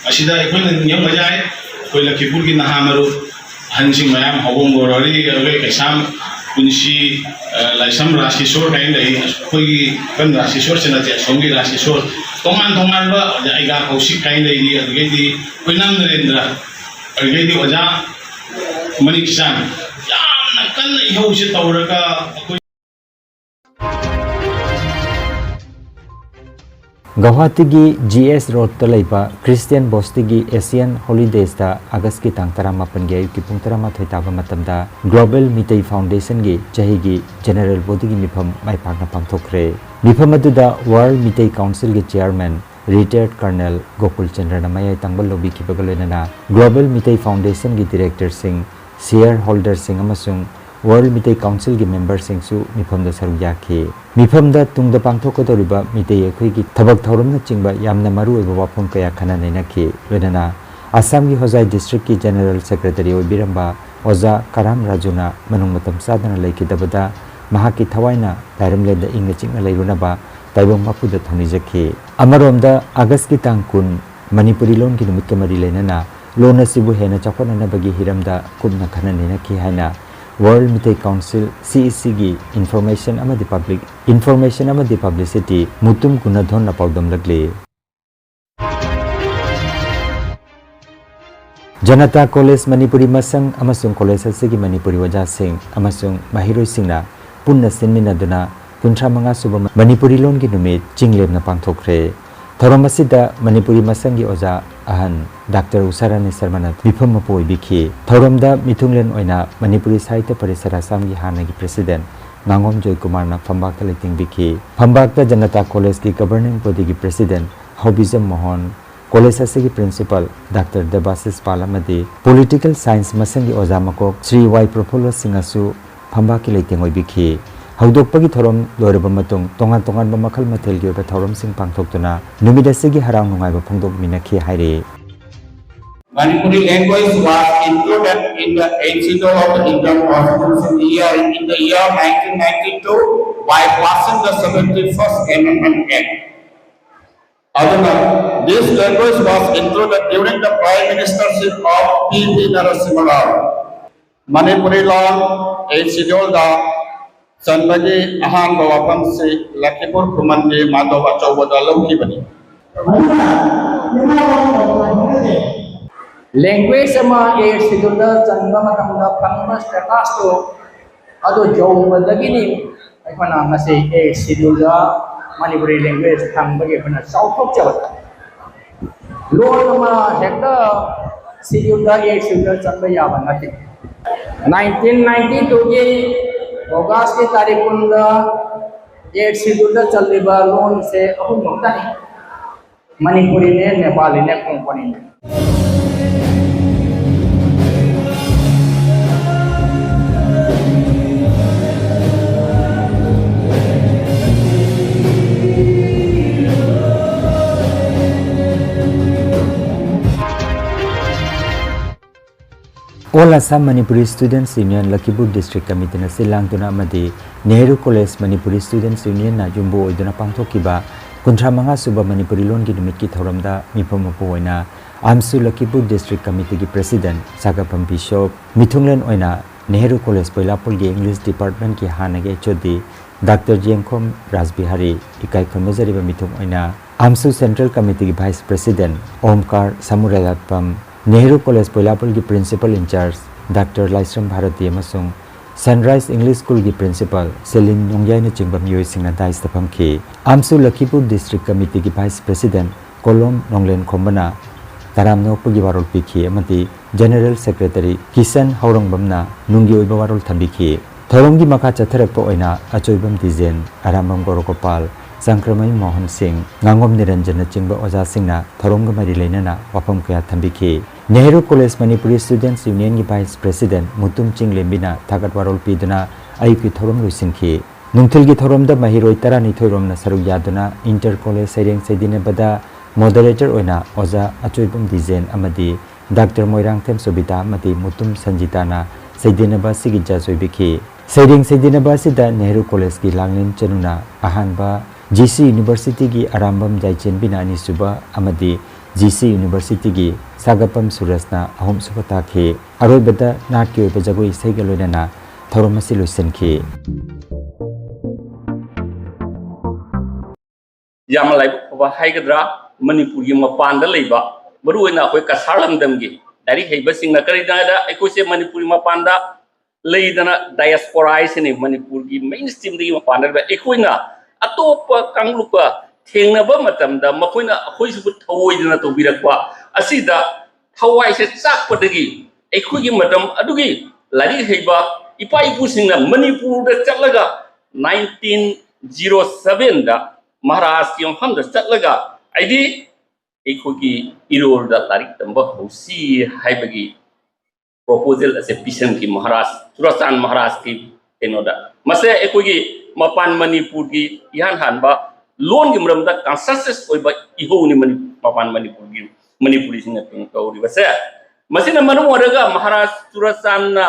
ꯑꯁꯤꯗ ꯑꯩꯈꯣꯏꯅ ꯅꯤꯡꯁꯤꯡꯕ ꯌꯥꯏ, ꯑꯩꯈꯣꯏ ꯂꯈꯤꯄꯨꯔꯒꯤ ꯅꯍꯥ ꯃꯔꯨꯞ ꯑꯍꯟꯁꯤꯡ ꯃꯌꯥꯝ, ꯍꯧꯕꯝ ꯒꯣꯔꯣꯔꯤ, ꯑꯩꯈꯣꯏ ꯀꯩꯁꯥꯝ ꯄꯨꯟꯁꯤ, ꯑ, ꯂꯥꯏꯁ꯭ꯔꯝ ꯔꯥꯖꯀꯤꯁꯣꯔ ꯀꯥꯏꯅ ꯂꯩ, ꯑꯩꯈꯣꯏꯒꯤ ꯀꯟ ꯔꯥꯖꯀꯤꯁꯣꯔꯁꯤ ꯅꯠꯇꯦ, ꯑꯁꯣꯝꯒꯤ ꯔꯥꯖꯀꯤꯁꯣꯔ, ꯇꯣꯉꯥꯟ ꯇꯣꯉꯥꯟꯕ ꯑꯣꯖꯥ ꯑꯩꯒꯥ ꯀꯧꯁꯤꯛ ꯀꯥꯏꯅ ꯂꯩꯔꯤ, ꯑꯗꯨꯗꯒꯤꯗꯤ ꯑꯩꯈꯣꯏ ꯅꯝ ꯅꯔꯦꯟꯗ꯭ꯔ, ꯑꯗꯨꯗꯒꯤꯗꯤ ꯑꯣꯖꯥ ꯃꯅꯤꯛꯆꯥꯟ, ꯌꯥꯝꯅ ꯀꯟꯅ ꯏꯍꯧꯁꯦ ꯇꯧꯔꯒ ꯑꯩꯈꯣꯏ ꯒꯧꯍꯥꯇꯤꯒꯤ G S Roadꯇ ꯂꯩꯕ Christian Bostiꯒꯤ Asian Holidayꯁꯇ Augustꯀꯤ ꯇꯥꯡ ꯇꯔꯥꯃꯥꯄꯟꯒꯤ ꯑꯌꯨꯛꯀꯤ ꯄꯨꯡ ꯇꯔꯥꯃꯥꯊꯣꯏ ꯇꯥꯕ ꯃꯇꯝꯗ Global ꯃꯤꯇꯩ Foundationꯒꯤ ꯆꯍꯤꯒꯤ general bodyꯒꯤ ꯃꯤꯐꯝ ꯃꯥꯏ ꯄꯥꯛꯅ ꯄꯥꯡꯊꯣꯛꯈ꯭ꯔꯦ꯫ ꯃꯤꯐꯝ ꯑꯗꯨꯗ World Meitei Councilꯒꯤ chairman retired Colonel Gokul ꯆꯟꯗ꯭ꯔꯅ ꯃꯌꯥꯏ ꯇꯪꯕ ꯂꯧꯕꯤꯈꯤꯕꯒ ꯂꯣꯏꯅꯅ Global ꯃꯤꯇꯩ Foundationꯒꯤ directorꯁꯤꯡ, share holderꯁꯤꯡ ꯑꯃꯁꯨꯡ World ꯃꯤꯇꯩ Councilꯒꯤ memberꯁꯤꯡꯁꯨ ꯃꯤꯐꯝꯗ ꯁꯔꯨꯛ ꯌꯥꯈꯤ꯫ ꯃꯤꯐꯝꯗ ꯇꯨꯡꯗ ꯄꯥꯡꯊꯣꯛꯀꯗꯧꯔꯤꯕ ꯃꯤꯇꯩ ꯑꯩꯈꯣꯏꯒꯤ ꯊꯕꯛ ꯊꯧꯔꯝꯅꯆꯤꯡꯕ ꯌꯥꯝꯅ ꯃꯔꯨꯑꯣꯏꯕ ꯋꯥꯐꯝ ꯀꯌꯥ ꯈꯟꯅ ꯅꯩꯅꯈꯤ꯫ ꯂꯣꯏꯅꯅ ꯑꯁꯥꯝꯒꯤ ꯍꯣꯖꯥꯏ districtꯀꯤ general secretary ꯑꯣꯏꯕꯤꯔꯝꯕ ꯑꯣꯖꯥ ꯀꯔꯥꯝ ꯔꯥꯖꯨꯅ ꯃꯅꯨꯡ ꯃꯇꯝ ꯆꯥꯗꯅ ꯂꯩꯈꯤꯗꯕꯗ ꯃꯍꯥꯛꯀꯤ ꯊꯋꯥꯏꯅ ꯂꯥꯏꯔꯝꯂꯦꯟꯗ ꯏꯪꯅ ꯆꯤꯛꯅ ꯂꯩꯔꯨꯅꯕ ꯇꯥꯏꯕꯪ ꯃꯄꯨꯗ ꯊꯧꯅꯤꯖꯈꯤ꯫ ꯑꯃꯔꯣꯝꯗ Augustꯀꯤ ꯇꯥꯡ ꯀꯨꯟ ꯃꯅꯤꯄꯨꯔꯤ ꯂꯣꯟꯒꯤ ꯅꯨꯃꯤꯠꯀ ꯃꯔꯤ ꯂꯩꯅꯅ ꯂꯣꯟ ꯑꯁꯤꯕꯨ ꯍꯦꯟꯅ ꯆꯥꯎꯈꯠꯅꯅꯕꯒꯤ ꯍꯤꯔꯝꯗ ꯀꯨꯞꯅ ꯈꯟꯅ ꯅꯩꯅꯈꯤ ꯍꯥꯏꯅ World ꯃꯤꯇꯩ Council, CECꯒꯤ information ꯑꯃꯗꯤ public, information ꯑꯃꯗꯤ publicity ꯃꯨꯇꯨꯝ ꯒꯨꯅꯥꯙꯣꯟꯅ ꯄꯥꯎꯗꯝꯂꯛꯂꯤ꯫ ꯖꯅꯇꯥ ꯀꯣꯂꯦꯖ ꯃꯅꯤꯄꯨꯔꯤ ꯃꯁꯪ ꯑꯃꯁꯨꯡ ꯀꯣꯂꯦꯖ ꯑꯁꯤꯒꯤ ꯃꯅꯤꯄꯨꯔꯤ ꯑꯣꯖꯥꯁꯤꯡ ꯑꯃꯁꯨꯡ ꯃꯍꯩꯔꯣꯏꯁꯤꯡꯅ ꯄꯨꯟꯅ ꯁꯤꯟꯃꯤꯟꯅꯗꯨꯅ ꯀꯨꯟꯊ꯭ꯔꯥ ꯃꯉꯥ ꯁꯨꯕ ꯃꯅꯤꯄꯨꯔꯤ ꯂꯣꯟꯒꯤ ꯅꯨꯃꯤꯠ ꯆꯤꯡꯂꯦꯝꯅ ꯄꯥꯡꯊꯣꯛꯈ꯭ꯔꯦ꯫ ꯊꯧꯔꯝ ꯑꯁꯤꯗ ꯃꯅꯤꯄꯨꯔꯤ ꯃꯁꯪꯒꯤ ꯑꯣꯖꯥ ꯑꯍꯟ ꯗꯥꯛꯇꯔ ꯎꯁꯥ ꯔꯥꯅꯤ ꯁꯔꯃꯅ ꯃꯤꯐꯝ ꯃꯄꯨ ꯑꯣꯏꯕꯤꯈꯤ꯫ ꯊꯧꯔꯝꯗ ꯃꯤꯊꯨꯡꯂꯦꯟ ꯑꯣꯏꯅ ꯃꯅꯤꯄꯨꯔꯤ ꯁꯥꯍꯤꯇ꯭ꯌ ꯄꯔꯤꯁꯠ ꯑꯁꯥꯝꯒꯤ ꯍꯥꯟꯅꯒꯤ ꯄ꯭ꯔꯦꯁꯤꯗꯦꯟꯠ ꯉꯥꯉꯣꯝ ꯖꯣꯏꯀꯨꯃꯥꯔꯅ ꯐꯝꯕꯥꯛꯇ ꯂꯩꯇꯦꯡꯕꯤꯈꯤ꯫ ꯐꯝꯕꯥꯛꯇ ꯖꯅꯇꯥ ꯀꯣꯂꯦꯖꯀꯤ ꯒꯕꯔꯅꯤꯡ ꯕꯣꯗꯤꯒꯤ ꯄ꯭ꯔꯦꯁꯤꯗꯦꯟꯠ ꯍꯥꯎꯕꯤꯖꯝ ꯃꯣꯍꯟ, ꯀꯣꯂꯦꯖ ꯑꯁꯤꯒꯤ ꯄ꯭ꯔꯤꯟꯁꯤꯄꯥꯜ ꯗꯥꯛꯇꯔ ꯗꯦꯕꯥꯁꯤꯁ ꯄꯥꯜ ꯑꯃꯗꯤ ꯄꯣꯂꯤꯇꯤꯀꯦꯜ ꯁꯥꯏꯟꯁ ꯃꯁꯪꯒꯤ ꯑꯣꯖꯥ ꯃꯀꯣꯛ ꯁ꯭ꯔꯤ ꯋꯥꯏ ꯄ꯭ꯔꯐꯨꯜꯂ ꯁꯤꯡꯍꯁꯨ ꯐꯝꯕꯥꯛꯀꯤ ꯂꯩꯇꯦꯡ ꯑꯣꯏꯕꯤꯈꯤ꯫ ꯍꯧꯗꯣꯛꯄꯒꯤ ꯊꯧꯔꯝ ꯂꯣꯏꯔꯕ ꯃꯇꯨꯡ ꯇꯣꯉꯥꯟ ꯇꯣꯉꯥꯟꯕ ꯃꯈꯜ ꯃꯊꯦꯜꯒꯤ ꯑꯣꯏꯕ ꯊꯧꯔꯝꯁꯤꯡ ꯄꯥꯡꯊꯣꯛꯇꯨꯅ ꯅꯨꯃꯤꯠ ꯑꯁꯤꯒꯤ ꯍꯔꯥꯎ ꯅꯨꯡꯉꯥꯏꯕ ꯐꯣꯡꯗꯣꯛꯃꯤꯟꯅꯈꯤ ꯍꯥꯏꯔꯤ꯫ Manipuri language was included in the Eighth Schedule of the Indian Constitution year in the year nineteen ninety-two by passing the seventy-first Amendment Act. ꯑꯗꯨꯅ, this language was included during the Prime Ministership of P V Narasimha Rao. Manipuri loan Eighth Schedule ꯗ ꯆꯟꯕꯒꯤ ꯑꯍꯥꯟꯕ ꯋꯥꯐꯝꯁꯤ ꯂꯈꯤꯄꯨꯔ ꯈꯨꯃꯟꯒꯤ ꯃꯥꯙꯕ ꯑꯆꯧꯕꯗ ꯂꯧꯈꯤꯕꯅꯤ꯫ Language ꯑꯃ Eighth Schedule ꯗ ꯆꯟꯕ ꯃꯇꯝꯗ ꯐꯪꯕ status two ꯑꯗꯨ ꯌꯧꯕꯗꯒꯤꯅꯤ ꯑꯩꯈꯣꯏꯅ ꯉꯁꯤ Eighth Schedule ꯗ ꯃꯅꯤꯄꯨꯔꯤ language ꯐꯪꯕꯒꯤ ꯑꯩꯈꯣꯏꯅ ꯆꯥꯎꯊꯣꯛꯆꯕ꯫ ꯂꯣꯟ ꯑꯃ ꯍꯦꯛꯇ Schedule ꯗ, Eighth Schedule ꯗ ꯆꯟꯕ ꯌꯥꯕ ꯅꯠꯇꯦ꯫ Nineteen ninety-two ꯒꯤ August ꯀꯤ ꯇꯥꯔꯤꯛ ꯀꯨꯟꯗ Eighth Schedule ꯗ ꯆꯜꯂꯤꯕ ꯂꯣꯟꯁꯦ ꯑꯍꯨꯝ ꯈꯛꯇꯅꯤ, ꯃꯅꯤꯄꯨꯔꯤꯅꯦ, ꯅꯦꯄꯥꯂꯤꯅꯦ, ꯀꯣꯡꯀꯣꯅꯤꯅꯦ꯫ All Assam Manipuri Students Union Lakhipur District Committee ꯅ ꯁꯤꯜ ꯂꯥꯡꯗꯨꯅ ꯑꯃꯗꯤ Nehru college Manipuri Students Union ꯅ ꯌꯨꯝꯕꯨ ꯑꯣꯏꯗꯨꯅ ꯄꯥꯡꯊꯣꯛꯈꯤꯕ ꯀꯨꯟꯊ꯭ꯔꯥ ꯃꯉꯥ ꯁꯨꯕ ꯃꯅꯤꯄꯨꯔꯤ ꯂꯣꯟꯒꯤ ꯅꯨꯃꯤꯠꯀꯤ ꯊꯧꯔꯝꯗ ꯃꯤꯐꯝ ꯃꯄꯨ ꯑꯣꯏꯅ ꯑꯥꯝꯁꯨ ꯂꯈꯤꯄꯨꯔ District Committee ꯒꯤ President ꯁꯥꯒꯠꯐꯝ ꯕꯤꯁꯣꯞ, ꯃꯤꯊꯨꯡꯂꯦꯟ ꯑꯣꯏꯅ ꯅꯦꯍꯔꯨ ꯀꯣꯂꯦꯖ ꯕꯣꯏꯂꯥꯄꯨꯜꯒꯤ English Department ꯀꯤ ꯍꯥꯟꯅꯒꯤ H O D ꯗꯥꯛꯇꯔ ꯌꯦꯡꯈꯣꯝ ꯔꯥꯖꯕꯤꯍꯥꯔꯤ, ꯏꯀꯥꯏ ꯈꯨꯝꯅꯖꯔꯤꯕ ꯃꯤꯊꯨꯡ ꯑꯣꯏꯅ ꯑꯥꯝꯁꯨ Central Committee ꯒꯤ Vice President Omkar Samurailatpam, Nehru college ꯕꯣꯏꯂꯥꯄꯨꯜꯒꯤ Principal in charge doctor Laishram Bharati ꯑꯃꯁꯨꯡ Sunrise English Schoolꯒꯤ principal ꯁꯦꯂꯤꯟ ꯅꯣꯡꯌꯥꯏꯅꯆꯤꯡꯕ ꯃꯤꯑꯣꯏꯁꯤꯡꯅ dais ꯇ ꯐꯝꯈꯤ꯫ ꯑꯥꯝꯁꯨ ꯂꯈꯤꯄꯨꯔ district committeeꯒꯤ vice president ꯀꯣꯂꯣꯝ ꯅꯣꯡꯂꯦꯟ ꯈꯣꯝꯕꯅ ꯇꯔꯥꯝꯅ ꯑꯣꯛꯄꯒꯤ ꯋꯥꯔꯣꯜ ꯄꯤꯈꯤ ꯑꯃꯗꯤ general secretary ꯀꯤꯁꯟ ꯍꯧꯔꯪꯕꯝꯅ ꯅꯨꯡꯒꯤ ꯑꯣꯏꯕ ꯋꯥꯔꯣꯜ ꯊꯝꯕꯤꯈꯤ꯫ ꯊꯧꯔꯝꯒꯤ ꯃꯈꯥ ꯆꯠꯊꯔꯛꯄ ꯑꯣꯏꯅ ꯑꯆꯣꯏꯕꯝ ꯗꯤꯖꯦꯟ, ꯑꯔꯥꯝꯕꯝ ꯒꯣꯔꯣꯒꯣꯄꯥꯜ, ꯆꯪꯈ꯭ꯔꯃꯌꯨꯝ ꯃꯣꯍꯟ ꯁꯤꯡ, ꯉꯥꯉꯣꯝ ꯅꯤꯔꯟꯖꯟꯅꯆꯤꯡꯕ ꯑꯣꯖꯥꯁꯤꯡꯅ ꯊꯧꯔꯝꯒ ꯃꯔꯤ ꯂꯩꯅꯅ ꯋꯥꯐꯝ ꯀꯌꯥ ꯊꯝꯕꯤꯈꯤ꯫ ꯅꯦꯍꯔꯨ ꯀꯣꯂꯦꯖ ꯃꯅꯤꯄꯨꯔꯤ Students Unionꯒꯤ vice president ꯃꯨꯇꯨꯝ ꯆꯤꯡꯂꯦꯝꯕꯤꯅ ꯊꯥꯒꯠ ꯋꯥꯔꯣꯜ ꯄꯤꯗꯨꯅ ꯑꯌꯨꯛꯀꯤ ꯊꯧꯔꯝ ꯂꯣꯏꯁꯤꯟꯈꯤ꯫ ꯅꯨꯡꯊꯤꯜꯒꯤ ꯊꯧꯔꯝꯗ ꯃꯍꯩꯔꯣꯏ ꯇꯔꯥꯅꯤꯊꯣꯏ ꯔꯣꯝꯅ ꯁꯔꯨꯛ ꯌꯥꯗꯨꯅ inter college ꯁꯩꯔꯦꯡ ꯁꯩꯗꯤꯟꯅꯕꯗ moderator ꯑꯣꯏꯅ ꯑꯣꯖꯥ ꯑꯆꯣꯏꯕꯝ ꯗꯤꯖꯦꯟ ꯑꯃꯗꯤ ꯗꯥꯛꯇꯔ ꯃꯣꯏꯔꯥꯡꯊꯦꯝ ꯁꯣꯕꯤꯇꯥ ꯑꯃꯗꯤ ꯃꯨꯇꯨꯝ ꯁꯟꯖꯤꯇꯥꯅ ꯁꯩꯗꯦꯟꯅꯕ ꯑꯁꯤꯒꯤ judge ꯑꯣꯏꯕꯤꯈꯤ꯫ ꯁꯩꯔꯦꯡ ꯁꯩꯗꯦꯟꯅꯕ ꯑꯁꯤꯗ ꯅꯦꯍꯔꯨ ꯀꯣꯂꯦꯖꯀꯤ ꯂꯥꯡꯂꯦꯟ ꯆꯅꯨꯅ ꯑꯍꯥꯟꯕ, ꯖꯤ ꯁꯤ ꯌꯨꯅꯤꯚꯔꯁꯤꯇꯤꯒꯤ ꯑꯔꯥꯝꯕꯝ ꯌꯥꯏꯆꯦꯟꯕꯤꯅ ꯑꯅꯤꯁꯨꯕ ꯑꯃꯗꯤ ꯖꯤ ꯁꯤ ꯌꯨꯅꯤꯚꯔꯁꯤꯇꯤꯒꯤ ꯁꯥꯒꯞꯄꯝ ꯁꯨꯔꯖꯅ ꯑꯍꯨꯝꯁꯨꯕ ꯇꯥꯈꯤ꯫ ꯑꯔꯣꯏꯕꯗ ꯅꯥꯠꯀꯤ ꯑꯣꯏꯕ ꯖꯒꯣꯏ ꯏꯁꯩꯒ ꯂꯣꯏꯅꯅ ꯊꯧꯔꯝ ꯑꯁꯤ ꯂꯣꯏꯁꯤꯟꯈꯤ꯫ ꯌꯥꯝꯅ ꯂꯥꯏꯕꯛ ꯐꯕ ꯍꯥꯏꯒꯗ꯭ꯔꯥ, ꯃꯅꯤꯄꯨꯔꯒꯤ ꯃꯄꯥꯟꯗ ꯂꯩꯕ, ꯃꯔꯨꯑꯣꯏꯅ ꯑꯩꯈꯣꯏ ꯀꯁꯥꯔ ꯂꯝꯗꯝꯒꯤ ꯂꯥꯏꯔꯤꯛ ꯍꯩꯕꯁꯤꯡꯅ, ꯀꯔꯤꯒꯤꯅꯣ ꯍꯥꯏꯗ ꯑꯩꯈꯣꯏꯁꯦ ꯃꯅꯤꯄꯨꯔꯒꯤ ꯃꯄꯥꯟꯗ ꯂꯩꯗꯅ diaspora ꯍꯥꯏꯁꯤꯅꯤ, ꯃꯅꯤꯄꯨꯔꯒꯤ main streamꯗꯒꯤ ꯃꯄꯥꯟꯗ ꯂꯩꯕ꯫ ꯑꯩꯈꯣꯏꯅ ꯑꯇꯣꯞꯄ ꯀꯥꯡꯂꯨꯞꯀ ꯊꯦꯡꯅꯕ ꯃꯇꯝꯗ ꯃꯈꯣꯏꯅ ꯑꯩꯈꯣꯏꯁꯤꯕꯨ ꯊꯑꯣꯏꯗꯅ ꯇꯧꯕꯤꯔꯛꯄ ꯑꯁꯤꯗ ꯊꯋꯥꯏꯁꯦ ꯆꯥꯛꯄꯗꯒꯤ ꯑꯩꯈꯣꯏꯒꯤ ꯃꯇꯝ ꯑꯗꯨꯒꯤ ꯂꯥꯏꯔꯤꯛ ꯍꯩꯕ ꯏꯄꯥ ꯏꯄꯨꯁꯤꯡꯅ ꯃꯅꯤꯄꯨꯔꯗ ꯆꯠꯂꯒ nineteen zero sevenꯗ ꯃꯍꯥꯔꯥꯖꯀꯤ ꯃꯐꯝꯗ ꯆꯠꯂꯒ ꯍꯥꯏꯗꯤ ꯑꯩꯈꯣꯏꯒꯤ ꯏꯔꯣꯜꯗ ꯂꯥꯏꯔꯤꯛ ꯇꯝꯕ ꯍꯧꯁꯤ ꯍꯥꯏꯕꯒꯤ proposal ꯑꯁꯦ ꯄꯤꯁꯟꯈꯤ ꯃꯍꯥꯔꯥꯖ ꯆꯨꯔꯥꯆꯥꯟ ꯃꯍꯥꯔꯥꯖꯀꯤ ꯀꯩꯅꯣꯗ꯫ ꯃꯁꯦ ꯑꯩꯈꯣꯏꯒꯤ ꯃꯄꯥꯟ ꯃꯅꯤꯄꯨꯔꯒꯤ ꯏꯍꯥꯟ ꯍꯥꯟꯕ ꯂꯣꯟꯒꯤ ꯃꯔꯝꯗ conscientious ꯑꯣꯏꯕ ꯏꯍꯧꯅꯤ ꯃꯅꯤ-, ꯃꯄꯥꯟ ꯃꯅꯤꯄꯨꯔꯒꯤ ꯃꯅꯤꯄꯨꯔꯤꯁꯤꯡꯅ ꯀꯩꯅꯣ ꯇꯧꯔꯤꯕꯁꯦ꯫ ꯃꯁꯤꯅ ꯃꯔꯝ ꯑꯣꯏꯔꯒ ꯃꯍꯥꯔꯥꯖ ꯆꯨꯔꯥꯆꯥꯟꯅ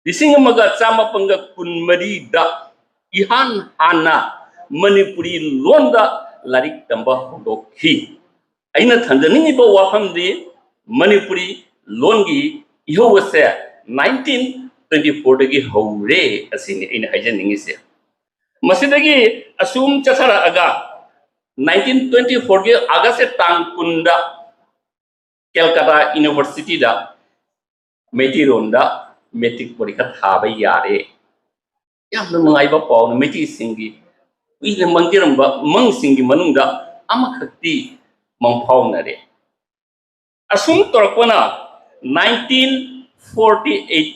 ꯂꯤꯁꯤꯡ ꯑꯃꯒ ꯆꯥꯃꯥꯄꯟꯒ ꯀꯨꯟꯃꯔꯤꯗ ꯏꯍꯥꯟ ꯍꯥꯟꯅ ꯃꯅꯤꯄꯨꯔꯤ ꯂꯣꯟꯗ ꯂꯥꯏꯔꯤꯛ ꯇꯝꯕ ꯍꯧꯗꯣꯛꯈꯤ꯫ ꯑꯩꯅ ꯊꯝꯖꯅꯤꯡꯉꯤꯕ ꯋꯥꯐꯝꯗꯤ ꯃꯅꯤꯄꯨꯔꯤ ꯂꯣꯟꯒꯤ ꯏꯍꯧ ꯑꯁꯦ nineteen twenty fourꯗꯒꯤ ꯍꯧꯔꯦ ꯑꯁꯤꯅꯤ ꯑꯩꯅ ꯍꯥꯏꯖꯅꯤꯡꯉꯤꯁꯦ꯫ ꯃꯁꯤꯗꯒꯤ ꯑꯁꯨꯝ ꯆꯠꯊꯔꯛꯑꯒ nineteen twenty fourꯒꯤ Augustꯀꯤ ꯇꯥꯡ ꯀꯨꯟꯗ ꯀꯦꯜꯀꯇꯥ ꯌꯨꯅꯤꯚꯔꯁꯤꯇꯤꯗ ꯃꯩꯇꯩꯔꯣꯟꯗ ꯃꯦꯇ꯭ꯔꯤꯛ ꯄꯔꯤꯈꯥ ꯊꯥꯕ ꯌꯥꯔꯦ꯫ ꯌꯥꯝꯅ ꯅꯨꯡꯉꯥꯏꯕ ꯄꯥꯎꯅꯤ꯫ ꯃꯩꯇꯩꯁꯤꯡꯒꯤ ꯀꯨꯏꯅ ꯃꯪꯖꯔꯝꯕ ꯃꯪꯁꯤꯡꯒꯤ ꯃꯅꯨꯡꯗ ꯑꯃꯈꯛꯇꯤ ꯃꯪꯐꯥꯎꯅꯔꯦ꯫ ꯑꯁꯨꯝ ꯇꯧꯔꯛꯄꯅ nineteen forty eight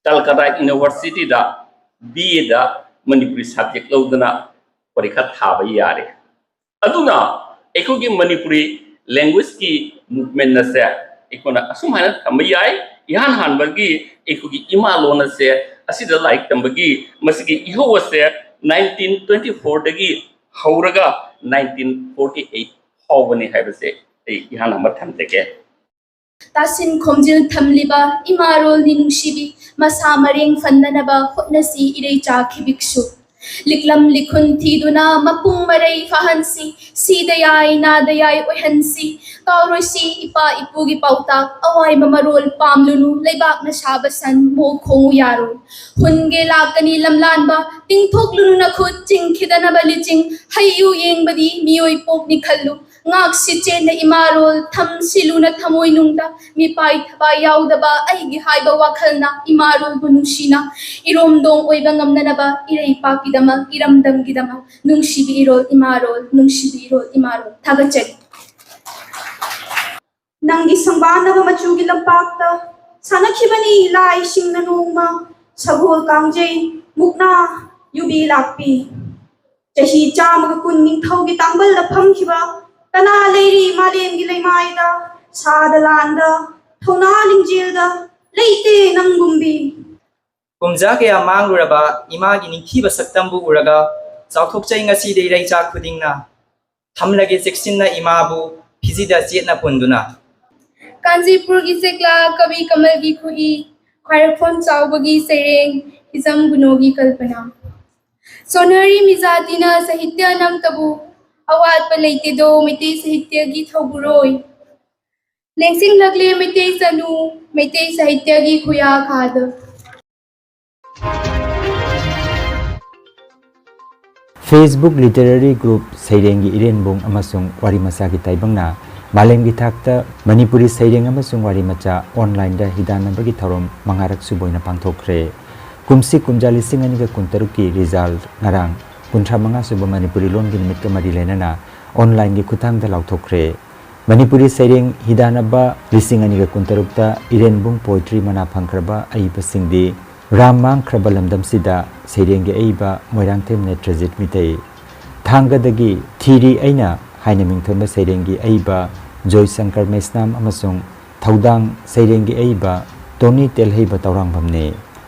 ꯀꯜꯀꯇꯥ ꯌꯨꯅꯤꯚꯔꯁꯤꯇꯤꯗ B A the Manipuri subject ꯂꯧꯗꯨꯅ ꯄꯔꯤꯈꯥ ꯊꯥꯕ ꯌꯥꯔꯦ꯫ ꯑꯗꯨꯅ ꯑꯩꯈꯣꯏꯒꯤ ꯃꯅꯤꯄꯨꯔꯤ language ꯀꯤ movement ꯑꯁꯦ ꯑꯩꯈꯣꯏꯅ ꯑꯁꯨꯝ ꯍꯥꯏꯅ ꯊꯝꯕ ꯌꯥꯏ꯫ ꯏꯍꯥꯟ ꯍꯥꯟꯕꯒꯤ ꯑꯩꯈꯣꯏꯒꯤ ꯏꯃꯥ ꯂꯣꯟ ꯑꯁꯦ ꯑꯁꯤꯗ ꯂꯥꯏꯔꯤꯛ ꯇꯝꯕꯒꯤ ꯃꯁꯤꯒꯤ ꯏꯍꯧ ꯑꯁꯦ nineteen twenty four ꯗꯒꯤ ꯍꯧꯔꯒ nineteen forty eight ꯐꯥꯎꯕꯅꯤ ꯍꯥꯏꯕꯁꯦ ꯑꯩ ꯏꯍꯥꯟ ꯍꯥꯟꯕ ꯊꯝꯖꯒꯦ꯫ ꯇꯥꯁꯤꯟ ꯈꯣꯝꯖꯤꯜ ꯊꯝꯂꯤꯕ ꯏꯃꯥꯔꯣꯜꯅꯤ ꯅꯨꯡꯁꯤꯕꯤ, ꯃꯁꯥ ꯃꯔꯦꯡ ꯐꯟꯅꯅꯕ ꯍꯣꯠꯅꯁꯤ ꯏꯔꯩꯆꯥ ꯈꯤꯕꯤꯛꯁꯨ꯫ ꯂꯤꯛꯂꯝ ꯂꯤꯈꯨꯟ ꯊꯤꯗꯨꯅ ꯃꯄꯨꯡ ꯃꯔꯩ ꯐꯥꯍꯟꯁꯤ, ꯁꯤꯗ ꯌꯥꯏ ꯅꯥꯗ ꯌꯥꯏ ꯑꯣꯏꯍꯟꯁꯤ꯫ ꯀꯥꯎꯔꯣꯏꯁꯤ ꯏꯄꯥ ꯏꯄꯨꯒꯤ ꯄꯥꯎꯇꯥꯛ, ꯑꯋꯥꯏꯕ ꯃꯔꯣꯜ ꯄꯥꯝꯂꯨꯅꯨ ꯂꯩꯕꯥꯛꯅ ꯁꯥꯕ ꯁꯟ ꯃꯣꯛ ꯈꯣꯡꯉꯨ ꯌꯥꯔꯣꯏ꯫ ꯍꯨꯟꯒꯦ ꯂꯥꯛꯀꯅꯤ ꯂꯝꯂꯥꯟꯕ, ꯇꯤꯡꯊꯣꯛꯂꯨꯅꯨ ꯅꯈꯨꯠ ꯆꯤꯡꯈꯤꯗꯅꯕ ꯂꯤꯆꯤꯡ꯫ ꯍꯩꯌꯨ ꯌꯦꯡꯕꯗꯤ ꯃꯤꯑꯣꯏ ꯄꯣꯛꯅꯤ ꯈꯜꯂꯨ, ꯉꯥꯛꯁꯤ ꯆꯦꯟꯅ ꯏꯃꯥꯔꯣꯜ ꯊꯝꯁꯤꯜꯂꯨꯅ ꯊꯃꯣꯏꯅꯨꯡꯗ꯫ ꯃꯤꯄꯥꯏ ꯊꯕꯥꯏ ꯌꯥꯎꯗꯕ ꯑꯩꯒꯤ ꯍꯥꯏꯕ ꯋꯥꯈꯜꯅ ꯏꯃꯥꯔꯣꯜꯕꯨ ꯅꯨꯡꯁꯤꯅ ꯏꯔꯣꯝꯗꯣꯡ ꯑꯣꯏꯕ ꯉꯝꯅꯅꯕ ꯏꯔꯩꯄꯥꯛꯀꯤꯗꯃꯛ ꯏꯔꯝꯗꯝꯒꯤꯗꯃꯛ ꯅꯨꯡꯁꯤꯕꯤ ꯏꯔꯣꯜ ꯏꯃꯥꯔꯣꯜ ꯅꯨꯡꯁꯤꯕꯤ ꯏꯔꯣꯜ ꯏꯃꯥꯔꯣꯜ꯫ ꯊꯥꯒꯠꯆꯔꯤ꯫ ꯅꯪꯒꯤ ꯁꯪꯕꯥꯟꯅꯕ ꯃꯆꯨꯒꯤ ꯂꯝꯄꯥꯛꯇ ꯁꯥꯟꯅꯈꯤꯕꯅꯤ ꯂꯥꯏꯁꯤꯡꯅ ꯅꯣꯡꯃ ꯁꯒꯣꯜ ꯀꯥꯡꯖꯩ ꯃꯨꯛꯅꯥ ꯌꯨꯕꯤ ꯂꯥꯛꯄꯤ꯫ ꯆꯍꯤ ꯆꯥꯝꯃꯒ ꯀꯨꯟ ꯅꯤꯡꯊꯧꯒꯤ ꯇꯥꯡꯕꯜꯗ ꯐꯝꯈꯤꯕ ꯀꯅꯥ ꯂꯩꯔꯤ ꯃꯥꯂꯦꯝꯒꯤ ꯂꯩꯃꯥꯏꯗ? ꯁꯥꯗ ꯂꯥꯟꯗ ꯊꯧꯅꯥ ꯂꯤꯡꯖꯦꯜꯗ ꯂꯩꯇꯦ ꯅꯪꯒꯨꯝꯕꯤ꯫ ꯀꯨꯝꯖꯥ ꯀꯌꯥ ꯃꯥꯡꯂꯨꯔꯕ ꯏꯃꯥꯒꯤ ꯅꯤꯡꯊꯤꯕ ꯁꯛꯇꯝꯕꯨ ꯎꯔꯒ ꯆꯥꯎꯊꯣꯛꯆꯩ ꯉꯁꯤꯗꯤ ꯏꯔꯩꯆꯥ ꯈꯨꯗꯤꯡꯅ꯫ ꯊꯝꯂꯒꯦ ꯆꯦꯛꯁꯤꯟꯅ ꯏꯃꯥꯕꯨ ꯐꯤꯖꯤꯗ ꯆꯦꯠꯅ ꯄꯨꯟꯗꯨꯅ꯫ ꯀꯥꯟꯆꯤꯄꯨꯔꯒꯤ ꯆꯦꯛꯂꯥ ꯀꯕꯤ ꯀꯃꯜꯒꯤ ꯈꯨꯏ, ꯈ꯭ꯋꯥꯏꯔꯥꯛꯐꯝ ꯆꯥꯎꯕꯒꯤ ꯁꯩꯔꯦꯡ, ꯍꯤꯖꯝ ꯒꯨꯅꯣꯒꯤ ꯀꯜꯄꯅꯥ꯫ ꯁꯣꯅꯔꯤ ꯃꯤꯖꯥꯇꯤꯅ ꯁꯥꯍꯤꯇ꯭ꯌ ꯅꯪꯇꯕꯨ ꯑꯋꯥꯠꯄ ꯂꯩꯇꯦꯗꯣ ꯃꯩꯇꯩ ꯁꯥꯍꯤꯇ꯭ꯌꯒꯤ ꯊꯧꯕꯨꯔꯣꯏ꯫ ꯂꯦꯡꯁꯤꯜꯂꯛꯂꯦ ꯃꯩꯇꯩ ꯆꯅꯨ, ꯃꯩꯇꯩ ꯁꯥꯍꯤꯇ꯭ꯌꯒꯤ ꯈꯨꯌꯥ ꯈꯥꯗ꯫ Facebook Literary Group ꯁꯩꯔꯦꯡꯒꯤ ꯏꯔꯦꯟꯕꯨꯡ ꯑꯃꯁꯨꯡ ꯋꯥꯔꯤ ꯃꯆꯥꯒꯤ ꯇꯥꯏꯕꯪꯅ ꯃꯥꯂꯦꯝꯒꯤ ꯊꯥꯛꯇ ꯃꯅꯤꯄꯨꯔꯤ ꯁꯩꯔꯦꯡ ꯑꯃꯁꯨꯡ ꯋꯥꯔꯤ ꯃꯆꯥ online-ꯗ ꯍꯤꯗꯥꯟꯅꯕꯒꯤ ꯊꯧꯔꯝ ꯃꯉꯥꯔꯛ ꯁꯨꯕ ꯑꯣꯏꯅ ꯄꯥꯡꯊꯣꯛꯈ꯭ꯔꯦ꯫ ꯀꯨꯝꯁꯤ ꯀꯨꯝꯖꯥ ꯂꯤꯁꯤꯡ ꯑꯅꯤꯒ ꯀꯨꯟꯇꯔꯨꯛꯀꯤ result ꯉꯔꯥꯡ ꯀꯨꯟꯊ꯭ꯔꯥ ꯃꯉꯥ ꯁꯨꯕ ꯃꯅꯤꯄꯨꯔꯤ ꯂꯣꯟꯒꯤ ꯅꯨꯃꯤꯠꯀ ꯃꯔꯤ ꯂꯩꯅꯅ online-ꯒꯤ ꯈꯨꯠꯊꯥꯡꯗ ꯂꯥꯎꯊꯣꯛꯈ꯭ꯔꯦ꯫ ꯃꯅꯤꯄꯨꯔꯤ ꯁꯩꯔꯦꯡ ꯍꯤꯗꯥꯟꯅꯕ ꯂꯤꯁꯤꯡ ꯑꯅꯤꯒ ꯀꯨꯟꯇꯔꯨꯛꯇ ꯏꯔꯦꯟꯕꯨꯡ poetry ꯃꯅꯥ ꯐꯪꯈ꯭ꯔꯕ ꯑꯏꯕꯁꯤꯡꯗꯤ ꯔꯥꯝ ꯃꯥꯡꯈ꯭ꯔꯕ ꯂꯝꯗꯝꯁꯤꯗ ꯁꯩꯔꯦꯡꯒꯤ ꯑꯏꯕ ꯃꯣꯏꯔꯥꯡꯊꯦꯝ ꯅꯦꯇ꯭ꯔꯖꯤꯠ ꯃꯤꯇꯩ, ꯊꯥꯡꯒꯗꯒꯤ ꯊꯤꯔꯤ ꯑꯩꯅ ꯍꯥꯏꯅ ꯃꯤꯡꯊꯣꯟꯕ ꯁꯩꯔꯦꯡꯒꯤ ꯑꯏꯕ ꯖꯣꯏꯁꯪꯀꯔ ꯃꯩꯁꯅꯥꯝ ꯑꯃꯁꯨꯡ ꯊꯧꯗꯥꯡ ꯁꯩꯔꯦꯡꯒꯤ ꯑꯏꯕ ꯇꯣꯅꯤ ꯇꯦꯜꯍꯩꯕ ꯇꯧꯔꯥꯡꯕꯝꯅꯤ꯫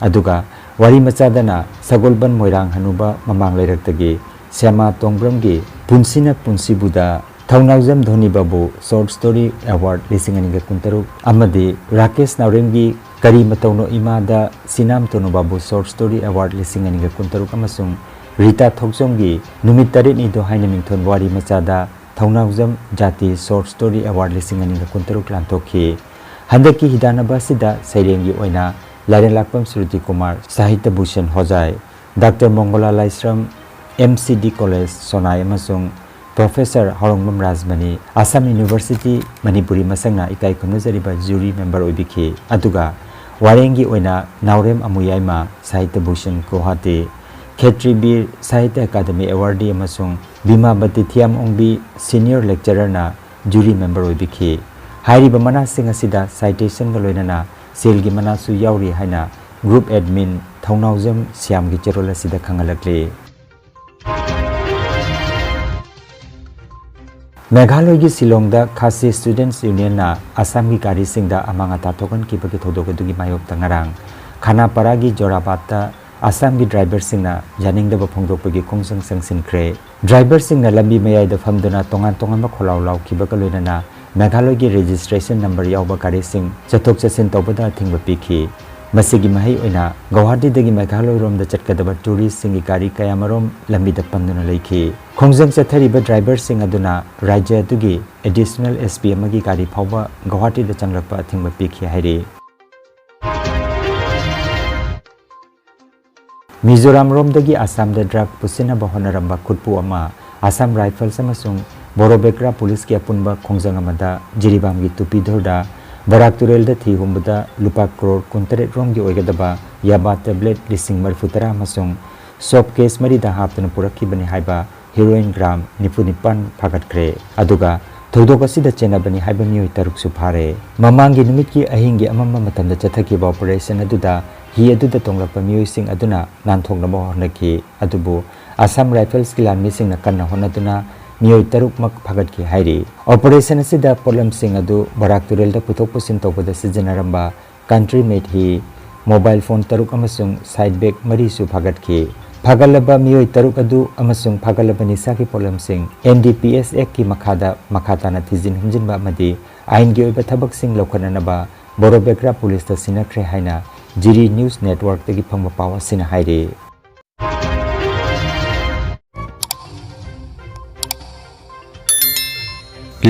ꯑꯗꯨꯒ ꯋꯥꯔꯤ ꯃꯆꯥꯗꯅ ꯁꯒꯣꯜꯕꯟ ꯃꯣꯏꯔꯥꯡ ꯍꯅꯨꯕ ꯃꯃꯥꯡ ꯂꯩꯔꯛꯇꯒꯤ ꯁ꯭ꯌꯥꯃꯥ ꯇꯣꯡꯕ꯭ꯔꯝꯒꯤ ꯄꯨꯟꯁꯤꯅ ꯄꯨꯟꯁꯤꯕꯨꯗ, ꯊꯧꯅꯥꯎꯖꯝ ꯙꯣꯅꯤ ꯕꯥꯕꯨ short story award ꯂꯤꯁꯤꯡ ꯑꯅꯤꯒ ꯀꯨꯟꯇꯔꯨꯛ ꯑꯃꯗꯤ ꯔꯥꯀꯦꯁ ꯅꯥꯎꯔꯦꯝꯒꯤ ꯀꯔꯤ ꯃꯇꯧꯅꯣ ꯏꯃꯥꯗ ꯁꯤꯅꯥꯝ ꯇꯣꯅꯨ ꯕꯥꯕꯨ short story award ꯂꯤꯁꯤꯡ ꯑꯅꯤꯒ ꯀꯨꯟꯇꯔꯨꯛ ꯑꯃꯁꯨꯡ ꯔꯤꯇꯥ ꯊꯣꯛꯆꯣꯝꯒꯤ ꯅꯨꯃꯤꯠ ꯇꯔꯦꯠꯅꯤꯗꯣ ꯍꯥꯏꯅ ꯃꯤꯡꯊꯣꯟ ꯋꯥꯔꯤ ꯃꯆꯥꯗ ꯊꯧꯅꯥꯎꯖꯝ ꯖꯥꯇꯤ short story award ꯂꯤꯁꯤꯡ ꯑꯅꯤꯒ ꯀꯨꯟꯇꯔꯨꯛ ꯂꯥꯟꯊꯣꯛꯈꯤ꯫ ꯍꯟꯗꯛꯀꯤ ꯍꯤꯗꯥꯟꯅꯕ ꯑꯁꯤꯗ ꯁꯩꯔꯦꯡꯒꯤ ꯑꯣꯏꯅ ꯂꯥꯏꯔꯦꯟꯂꯥꯛꯄꯝ ꯁ꯭ꯔꯨꯇꯤ ꯀꯨꯃꯥꯔ, ꯁꯥꯍꯤꯇ꯭ꯌ ꯚꯨꯁꯟ ꯍꯣꯖꯥꯏ, ꯗꯥꯛꯇꯔ ꯃꯣꯡꯒꯣꯂꯥ ꯂꯥꯏꯁ꯭ꯔꯝ, M C D College ꯁꯣꯅꯥꯏ ꯑꯃꯁꯨꯡ Professor ꯍꯥꯎꯔꯣꯡꯕꯝ Rajmani, Assam University Manipuri ꯃꯁꯛꯅ ꯏꯀꯥꯏ ꯈꯨꯝꯅꯖꯔꯤꯕ jury member ꯑꯣꯏꯕꯤꯈꯤ꯫ ꯑꯗꯨꯒ ꯋꯥꯔꯦꯡꯒꯤ ꯑꯣꯏꯅ ꯅꯥꯎꯔꯦꯝ ꯑꯃꯨꯌꯥꯏꯃ, ꯁꯥꯍꯤꯇ꯭ꯌ ꯚꯨꯁꯟ ꯒꯨꯋꯥꯍꯥꯇꯤ, ꯈꯦꯇ꯭ꯔꯤ ꯕꯤꯔ ꯁꯥꯍꯤꯇ꯭ꯌ ꯑꯀꯥꯗꯃꯤ awardee ꯑꯃꯁꯨꯡ ꯕꯤꯃꯥꯕꯇꯤ ꯊꯤꯌꯥꯝ ꯑꯣꯡꯕꯤ, senior lecturerꯅ jury member ꯑꯣꯏꯕꯤꯈꯤ꯫ ꯍꯥꯏꯔꯤꯕ ꯃꯅꯥꯁꯤꯡ ꯑꯁꯤꯗ citationꯒ ꯂꯣꯏꯅꯅ ꯁꯦꯜꯒꯤ ꯃꯅꯥꯁꯨ ꯌꯥꯎꯔꯤ ꯍꯥꯏꯅ group admin ꯊꯧꯅꯥꯎꯖꯝ ꯁ꯭ꯌꯥꯝꯒꯤ ꯆꯦꯔꯣꯜ ꯑꯁꯤꯗ ꯈꯪꯍꯜꯂꯛꯂꯤ꯫ ꯃꯦꯘꯥꯂꯌꯒꯤ ꯁꯤꯂꯣꯡꯗ ꯈꯥꯁꯤ Students Unionꯅ ꯑꯁꯥꯝꯒꯤ ꯒꯥꯔꯤꯁꯤꯡꯗ ꯑꯃꯥꯡ ꯑꯇꯥ ꯊꯣꯛꯍꯟꯈꯤꯕꯒꯤ ꯊꯧꯗꯣꯛ ꯑꯗꯨꯒꯤ ꯃꯥꯌꯣꯛꯇ ꯉꯔꯥꯡ ꯈꯥꯅꯥꯄꯥꯔꯥꯒꯤ ꯖꯣꯔꯥꯕꯥꯠꯇ ꯑꯁꯥꯝꯒꯤ driverꯁꯤꯡꯅ ꯌꯥꯅꯤꯡꯗꯕ ꯐꯣꯡꯗꯣꯛꯄꯒꯤ ꯈꯣꯡꯖꯪ ꯆꯪꯁꯤꯟꯈ꯭ꯔꯦ꯫ Driverꯁꯤꯡꯅ ꯂꯝꯕꯤ ꯃꯌꯥꯏꯗ ꯐꯝꯗꯨꯅ ꯇꯣꯉꯥꯟ ꯇꯣꯉꯥꯟꯕ ꯈꯣꯜꯂꯥꯎ ꯂꯥꯎꯈꯤꯕꯒ ꯂꯣꯏꯅꯅ ꯃꯦꯘꯥꯂꯌꯒꯤ registration number ꯌꯥꯎꯕ ꯒꯥꯔꯤꯁꯤꯡ ꯆꯠꯊꯣꯛ ꯆꯠꯁꯤꯟ ꯇꯧꯕꯗ ꯑꯊꯤꯡꯕ ꯄꯤꯈꯤ꯫ ꯃꯁꯤꯒꯤ ꯃꯍꯩ ꯑꯣꯏꯅ ꯒꯧꯍꯥꯇꯤꯗꯒꯤ ꯃꯦꯘꯥꯂꯌꯔꯣꯝꯗ ꯆꯠꯀꯗꯕ touristꯁꯤꯡꯒꯤ ꯒꯥꯔꯤ ꯀꯌꯥꯃꯔꯨꯝ ꯂꯝꯕꯤꯗ ꯄꯟꯗꯨꯅ ꯂꯩꯈꯤ꯫ ꯈꯣꯡꯖꯪ ꯆꯠꯊꯔꯤꯕ driverꯁꯤꯡ ꯑꯗꯨꯅ ꯔꯥꯖ꯭ꯌ ꯑꯗꯨꯒꯤ additional S P ꯑꯃꯒꯤ ꯒꯥꯔꯤ ꯐꯥꯎꯕ ꯒꯧꯍꯥꯇꯤꯗ ꯆꯪꯂꯛꯄ ꯑꯊꯤꯡꯕ ꯄꯤꯈꯤ ꯍꯥꯏꯔꯤ꯫ ꯃꯤꯖꯣꯔꯥꯝꯔꯣꯝꯗꯒꯤ ꯑꯁꯥꯝꯗ drug ꯄꯨꯁꯤꯟꯅꯕ ꯍꯣꯠꯅꯔꯝꯕ ꯈꯨꯠꯄꯨ ꯑꯃ Assam Rifles ꯑꯃꯁꯨꯡ ꯕꯣꯔꯣꯕꯦꯀ꯭ꯔꯥ ꯄꯨꯂꯤꯁꯀꯤ ꯑꯄꯨꯟꯕ ꯈꯣꯡꯖꯪ ꯑꯃꯗ ꯖꯤꯔꯤꯕꯥꯝꯒꯤ ꯇꯨꯄꯤꯗꯨꯔꯗ ꯕꯔꯥꯛ ꯇꯨꯔꯦꯜꯗ ꯊꯤ ꯍꯨꯝꯕꯗ ꯂꯨꯄꯥ ꯀ꯭ꯔꯣꯔ ꯀꯨꯟꯇꯔꯦꯠ ꯔꯣꯝꯒꯤ ꯑꯣꯏꯒꯗꯕ ꯌꯥꯕꯥ ꯇꯦꯕ꯭ꯂꯦꯠ ꯂꯤꯁꯤꯡ ꯃꯔꯤꯐꯨ ꯇꯔꯥ ꯑꯃꯁꯨꯡ ꯁꯣꯞ ꯀꯦꯁ ꯃꯔꯤꯗ ꯍꯥꯞꯇꯨꯅ ꯄꯨꯔꯛꯈꯤꯕꯅꯤ ꯍꯥꯏꯕ ꯍꯤꯔꯣꯏꯟ ꯒ꯭ꯔꯥꯝ ꯅꯤꯐꯨ ꯅꯤꯄꯥꯟ ꯐꯥꯒꯠꯈ꯭ꯔꯦ꯫ ꯑꯗꯨꯒ ꯊꯧꯗꯣꯛ ꯑꯁꯤꯗ ꯆꯦꯟꯅꯕꯅꯤ ꯍꯥꯏꯕ ꯃꯤꯑꯣꯏ ꯇꯔꯨꯛꯁꯨ ꯐꯥꯔꯦ꯫ ꯃꯃꯥꯡꯒꯤ ꯅꯨꯃꯤꯠꯀꯤ ꯑꯍꯤꯡꯒꯤ ꯑꯃꯝꯕ ꯃꯇꯝꯗ ꯆꯠꯊꯈꯤꯕ ꯑꯣꯄꯔꯦꯁꯟ ꯑꯗꯨꯗ ꯍꯤ ꯑꯗꯨꯗ ꯇꯣꯡꯂꯛꯄ ꯃꯤꯑꯣꯏꯁꯤꯡ ꯑꯗꯨꯅ ꯅꯥꯟꯊꯣꯛꯅꯕ ꯍꯣꯠꯅꯈꯤ꯫ ꯑꯗꯨꯕꯨ ꯑꯁꯥꯝ ꯔꯥꯏꯐꯜꯁꯀꯤ ꯂꯥꯟꯃꯤꯁꯤꯡꯅ ꯀꯟꯅ ꯍꯣꯠꯅꯗꯨꯅ ꯃꯤꯑꯣꯏ ꯇꯔꯨꯛꯃꯛ ꯐꯥꯒꯠꯈꯤ ꯍꯥꯏꯔꯤ꯫ ꯑꯣꯄꯔꯦꯁꯟ ꯑꯁꯤꯗ ꯄꯣꯠꯂꯝꯁꯤꯡ ꯑꯗꯨ ꯕꯔꯥꯛ ꯇꯨꯔꯦꯜꯗ ꯄꯨꯊꯣꯛ ꯄꯨꯁꯤꯟ ꯇꯧꯕꯗ ꯁꯤꯖꯤꯟꯅꯔꯝꯕ ꯀꯟꯇ꯭ꯔꯤ ꯃꯦꯠ ꯍꯤ, ꯃꯣꯕꯥꯏꯜ ꯐꯣꯟ ꯇꯔꯨꯛ ꯑꯃꯁꯨꯡ ꯁꯥꯏꯠ ꯕꯦꯒ ꯃꯔꯤꯁꯨ ꯐꯥꯒꯠꯈꯤ꯫ ꯐꯥꯒꯠꯂꯕ ꯃꯤꯑꯣꯏ ꯇꯔꯨꯛ ꯑꯗꯨ ꯑꯃꯁꯨꯡ ꯐꯥꯒꯠꯂꯕ ꯅꯤꯁꯥꯒꯤ ꯄꯣꯠꯂꯝꯁꯤꯡ ꯑꯦꯟ ꯗꯤ ꯄꯤ ꯑꯦꯁ ꯑꯦꯛꯀꯤ ꯃꯈꯥꯗ ꯃꯈꯥ ꯇꯥꯅ ꯊꯤꯖꯤꯟ ꯍꯨꯝꯖꯤꯟꯕ ꯑꯃꯗꯤ ꯑꯥꯏꯟꯒꯤ ꯑꯣꯏꯕ ꯊꯕꯛꯁꯤꯡ ꯂꯧꯈꯠꯅꯅꯕ ꯕꯣꯔꯣꯕꯦꯀ꯭ꯔꯥ ꯄꯨꯂꯤꯁꯇ ꯁꯤꯟꯅꯈ꯭ꯔꯦ ꯍꯥꯏꯅ ꯖꯤꯔꯤ ꯅ꯭ꯌꯨꯁ ꯅꯦꯠꯋꯥꯔꯛꯇꯒꯤ ꯐꯪꯕ ꯄꯥꯎ ꯑꯁꯤꯅ ꯍꯥꯏꯔꯤ꯫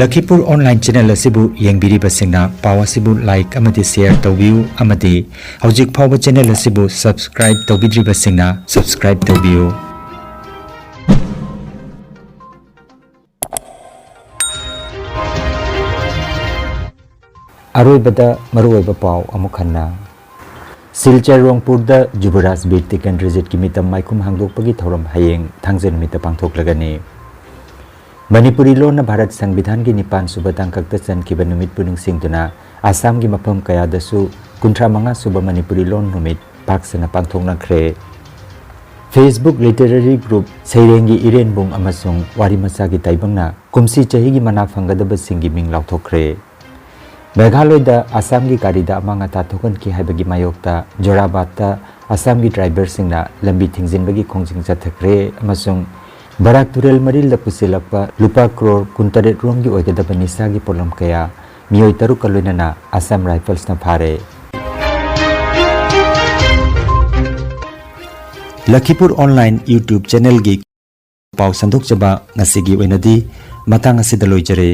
ꯂꯈꯤꯄꯨꯔ ꯑꯣꯟꯂꯥꯏꯟ ꯆꯦꯅꯦꯜ ꯑꯁꯤꯕꯨ ꯌꯦꯡꯕꯤꯔꯤꯕꯁꯤꯡꯅ ꯄꯥꯎ ꯑꯁꯤꯕꯨ ꯂꯥꯏꯛ ꯑꯃꯗꯤ ꯁꯦꯌꯔ ꯇꯧꯕꯤꯌꯨ ꯑꯃꯗꯤ ꯍꯧꯖꯤꯛ ꯐꯥꯎꯕ ꯆꯦꯅꯦꯜ ꯑꯁꯤꯕꯨ ꯁꯕꯁꯀ꯭ꯔꯥꯏꯕ ꯇꯧꯕꯤꯗ꯭ꯔꯤꯕꯁꯤꯡꯅ ꯁꯕꯁꯀ꯭ꯔꯥꯏꯕ ꯇꯧꯕꯤꯌꯨ꯫ ꯑꯔꯣꯏꯕꯗ ꯃꯔꯨꯑꯣꯏꯕ ꯄꯥꯎ ꯑꯃꯨꯛ ꯍꯟꯅ꯫ ꯁꯤꯜꯆꯔ ꯔꯣꯡꯄꯨꯔꯗ ꯖꯨꯕꯔꯥꯖ ꯕꯤꯔ ꯇꯤꯀꯦꯟꯗ꯭ꯔꯖꯤꯠꯀꯤ ꯃꯤꯇꯝ ꯃꯥꯏꯈꯨꯝ ꯍꯥꯡꯗꯣꯛꯄꯒꯤ ꯊꯧꯔꯝ ꯍꯌꯦꯡ ꯊꯥꯡꯖ ꯅꯨꯃꯤꯠꯇ ꯄꯥꯡꯊꯣꯛꯂꯒꯅꯤ꯫ ꯃꯅꯤꯄꯨꯔꯤ ꯂꯣꯟꯅ ꯚꯥꯔꯠ ꯁꯪꯕꯤꯙꯥꯟꯒꯤ ꯅꯤꯄꯥꯟ ꯁꯨꯕ ꯇꯥꯡꯀꯛꯇ ꯆꯟꯈꯤꯕ ꯅꯨꯃꯤꯠꯄꯨ ꯅꯤꯡꯁꯤꯡꯗꯨꯅ ꯑꯁꯥꯝꯒꯤ ꯃꯐꯝ ꯀꯌꯥꯗꯁꯨ ꯀꯨꯟꯊ꯭ꯔꯥ ꯃꯉꯥ ꯁꯨꯕ ꯃꯅꯤꯄꯨꯔꯤ ꯂꯣꯟ ꯅꯨꯃꯤꯠ ꯄꯥꯛ ꯁꯟꯅ ꯄꯥꯡꯊꯣꯛꯅꯈ꯭ꯔꯦ꯫ Facebook literary group ꯁꯩꯔꯦꯡꯒꯤ ꯏꯔꯦꯟꯕꯨꯡ ꯑꯃꯁꯨꯡ ꯋꯥꯔꯤ ꯃꯆꯥꯒꯤ ꯇꯥꯏꯕꯪꯅ ꯀꯨꯝꯁꯤ ꯆꯍꯤꯒꯤ ꯃꯅꯥ ꯐꯪꯒꯗꯕꯁꯤꯡꯒꯤ ꯃꯤꯡ ꯂꯥꯎꯊꯣꯛꯈ꯭ꯔꯦ꯫ ꯃꯦꯘꯥꯂꯣꯏꯗ ꯑꯁꯥꯝꯒꯤ ꯒꯥꯔꯤꯗ ꯑꯃꯥꯡ ꯑꯇꯥ ꯊꯣꯛꯍꯟꯈꯤ ꯍꯥꯏꯕꯒꯤ ꯃꯥꯌꯣꯛꯇ ꯖꯣꯔꯥꯕꯥꯠꯇ ꯑꯁꯥꯝꯒꯤ ꯗ꯭ꯔꯥꯏꯚꯔꯁꯤꯡꯅ ꯂꯝꯕꯤ ꯊꯤꯡꯖꯤꯟꯕꯒꯤ ꯈꯣꯡꯖꯪ ꯆꯠꯊꯈ꯭ꯔꯦ ꯑꯃꯁꯨꯡ ꯕꯔꯥꯛ ꯇꯨꯔꯦꯜ ꯃꯔꯤꯜꯗ ꯄꯨꯁꯤꯜꯂꯛꯄ ꯂꯨꯄꯥ ꯀ꯭ꯔꯣꯔ ꯀꯨꯟꯇꯔꯦꯠ ꯔꯣꯝꯒꯤ ꯑꯣꯏꯒꯗꯕ ꯅꯤꯁꯥꯒꯤ ꯄꯣꯠꯂꯝ ꯀꯌꯥ ꯃꯤꯑꯣꯏ ꯇꯔꯨꯛꯀ ꯂꯣꯏꯅꯅ ꯑꯁꯥꯝ ꯔꯥꯏꯐꯜꯁꯅ ꯐꯥꯔꯦ꯫ ꯂꯈꯤꯄꯨꯔ ꯑꯣꯟꯂꯥꯏꯟ YouTube ꯆꯦꯅꯦꯜꯒꯤ ꯄꯥꯎ ꯁꯟꯗꯣꯛꯆꯕ ꯉꯁꯤꯒꯤ ꯑꯣꯏꯅꯗꯤ ꯃꯇꯥꯡ ꯑꯁꯤꯗ ꯂꯣꯏꯖꯔꯦ꯫